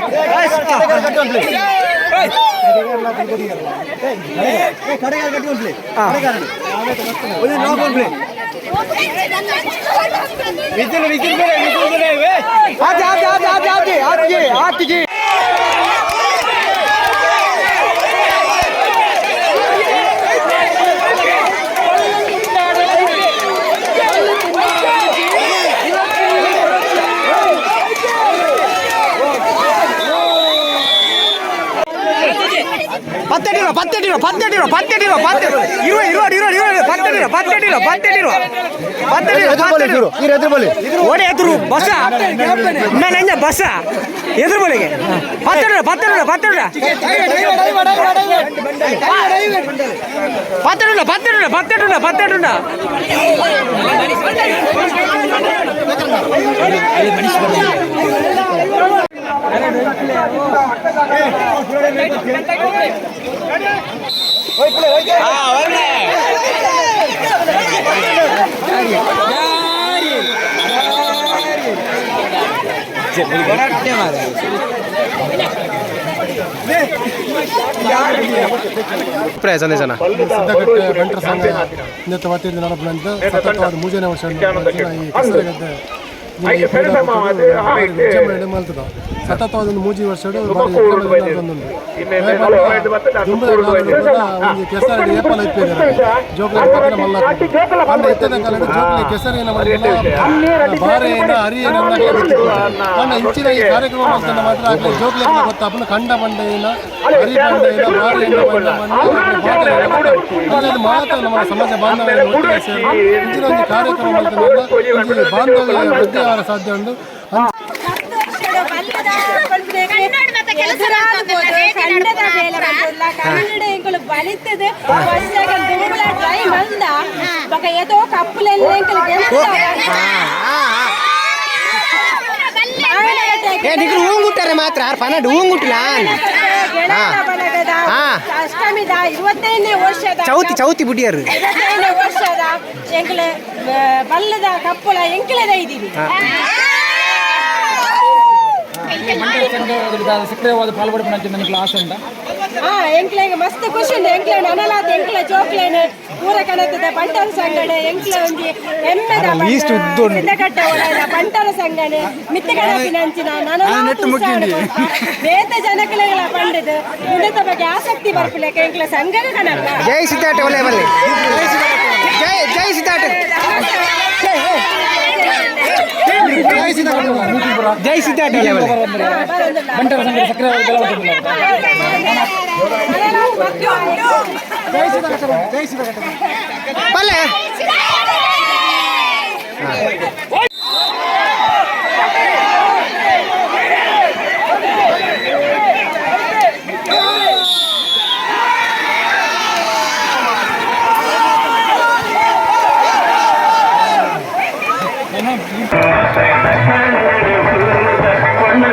ಆತಿ ಆತಿ ಆತಿ ಆತಿ ಆತಿ ಆತಿಗೆ ಆತಿಗೆ ಪತ್ತೆಟ್ಟಿರೋ ಪತ್ತೆಟ್ಟಿರೋ ಪತ್ತೆಟ್ಟಿರೋ ಪತ್ತೆಟ್ಟಿರೋ ಪತ್ತೆ ಇರುವ ಇರುವ ಇರುವ ಇರುವ ಪತ್ತೆಟ್ಟಿರೋ ಪತ್ತೆಟ್ಟಿರೋ ಪತ್ತೆಟ್ಟಿರೋ ಪತ್ತೆಟ್ಟಿರೋ ಓಡಿ ಎದುರು ಬಸ ನಾನು ಎಂಜ ಬಸ ಎದುರು ಬೋಲಿಗೆ ಪತ್ತೆಟ್ಟಿರೋ ಪತ್ತೆಟ್ಟಿರೋ ಪತ್ತೆಟ್ಟಿರೋ ಪತ್ತೆಟ್ಟಿರೋ ಪತ್ತೆಟ್ಟಿರೋ ಪತ್ತೆಟ್ಟಿರೋ ಪತ್ತೆಟ್ಟಿರೋ ಅಭಿಪ್ರಾಯ ಸಂದೇಶನ ಸಿದ್ದಕಟ್ಟೆ ಬಂಟರ ಸಂಘ ಇಂದ ವತಿಯಿಂದ ನಡಪುನಂತ ಸತತವಾದ 3ನೇ ವರ್ಷ ಈ ಕೆಸರಗದ್ದೆ ವಿಜೃಂಭಣೆ ಮಲ್ತದ. ಸತತವಾದ ಒಂದು ಮೂಜಿ ವರ್ಷಡು ಬಾರಿ ಎಡ್ಡೆ ನಡತೊಂದುಂಡು. ದುಂಬುದ ಕಾಲಡ್ ಪೂರ ಒಂಜಿ ಕೆಸರು ಏಪಲ ಇಪ್ಪೆರ್ ಜೋಕ್ಲೆಗ್ ಪತ್ತ್ನ ಮಲ್ಲ ಪಂಡ ಇತ್ತೆದ ಕಾಲಡ್ ಜೋಕ್ಲೆ ಕೆಸರೇನ ಮಲ್ಲ ಬಾರೇನ ಅರಿಯೇನ ಅಂದ್ ಗೊತ್ತಿಪ್ಪುಜಿ. ಪಂಡ ಇಂಚಿನ ಈ ಕಾರ್ಯಕ್ರಮ ಮಲ್ತಂಡ ಮಾತ್ರ ಅಕ್ಲೆ ಜೋಕ್ಲೆಗ್ಲ ಗೊತ್ತಾಪುಂಡು ಕಂಡ ಪಂಡ ಏನ ಅರಿ ಪಂಡ ಏನ ಬಾರೆ ಏನ ಪಂಡ ಅಂಚಾದ್ ಮಾತ ನಮ್ಮ ಸಮಾಜ ಬಾಂಧವ್ಯ ಒಟ್ಟಿಗೆ ಸೇರ್ದ್ ಇಂಚಿನ ಒಂಜಿ ಕಾರ್ಯಕ್ರಮ ಮಲ್ತಂಡ ಒಂಜಿ ಬಾಂಧವ್ಯ ವೃದ್ಧಿ ಆವರ ಸಾಧ್ಯ ಉಂಡು. ಕನ್ನಡ ಎಂಕುಲು ಬಲಿತದ ವರ್ಷ ದುಂಬುಲ ಟ್ರೈ ಮಲ್ದ ಬೊಕ ಏತೋ ಕಪ್ಪುಲೆಲ್ಲ ಎಂಕುಲು ಏ ನಿಕ್ಲು ಹೂಂಗುಟ್ಟಾರೆ ಮಾತ್ರ ಪನಡ್ ಹೂಂಗುಟ್ಟಿಲ್ಲ. ಬಳಗದ ಅಷ್ಟಮಿದ 25ನೇ ವರ್ಷದ ಚೌತಿ ಚೌತಿ ಬುಡಿಯರು 25ನೇ ವರ್ಷದ ಎಂಕುಲು ಬಲ್ಲದ ಕಪ್ಪುಲ ಎಂಕುಲದ ಇದ್ದೀವಿ. ಬಂಟರ ಸಂಘ ಸಕ್ರಿಯವಾದ ಪಾಲ್ಗೊಳ್ಪುನಂಚಿನ ನಿಕ್ಲ ಆಸೆ ಉಂಟಾ? ಹಾ, ಎಂಕ್ಲೆಗ್ ಮಸ್ತ್ ಖುಷಿ ಉಂಡು. ಎಂಕ್ಲೆ ನನಲಾತ್ ಎಂಕ್ಲೆ ಜೋಕ್ಲೆನ್ ಪೂರ ಕನತದ ಬಂಟರ ಸಂಘನೆ ಎಂಕ್ಲೆ ಒಂಜಿ ಹೆಮ್ಮೆದ ಲೀಸ್ಟ್ ಉದ್ದ ಉಂಡು. ಸಿದ್ದಕಟ್ಟೆ ಒಳಗ ಬಂಟರ ಸಂಘನೆ ಮಿತ್ತ ಕಣಪಿನಂಚಿನ ನನಲಾತ್ ಉತ್ಸಾಹ ಕೊರ್ಪ. ಬೇತೆ ಜನಕ್ಲೆಗ್ಲ ಪಂಡುದು ಉಂದೆತ ಬಗ್ಗೆ ಆಸಕ್ತಿ ಬರ್ಪುಲೆಕ ಎಂಕ್ಲೆ ಸಂಘನೆ ಕನಪ. ಜೈ ಸಿದ್ಧಾರ್ಥ ಒಳ್ಳೆ ಬಲ್ಲೆ ಜೈ ಜೈ ಸಿದ್ಧಾರ್ಥ ಜೈ ಸಿದ್ಧಾರ್ಥ ಒಳ್ಳೆ ಬಲ್ಲೆ. ಬಂಟರ ಸಂಘದ ಸಕ್ರಿಯವಾದ ಬಲ್ಲೆ. ಕೊಂಡ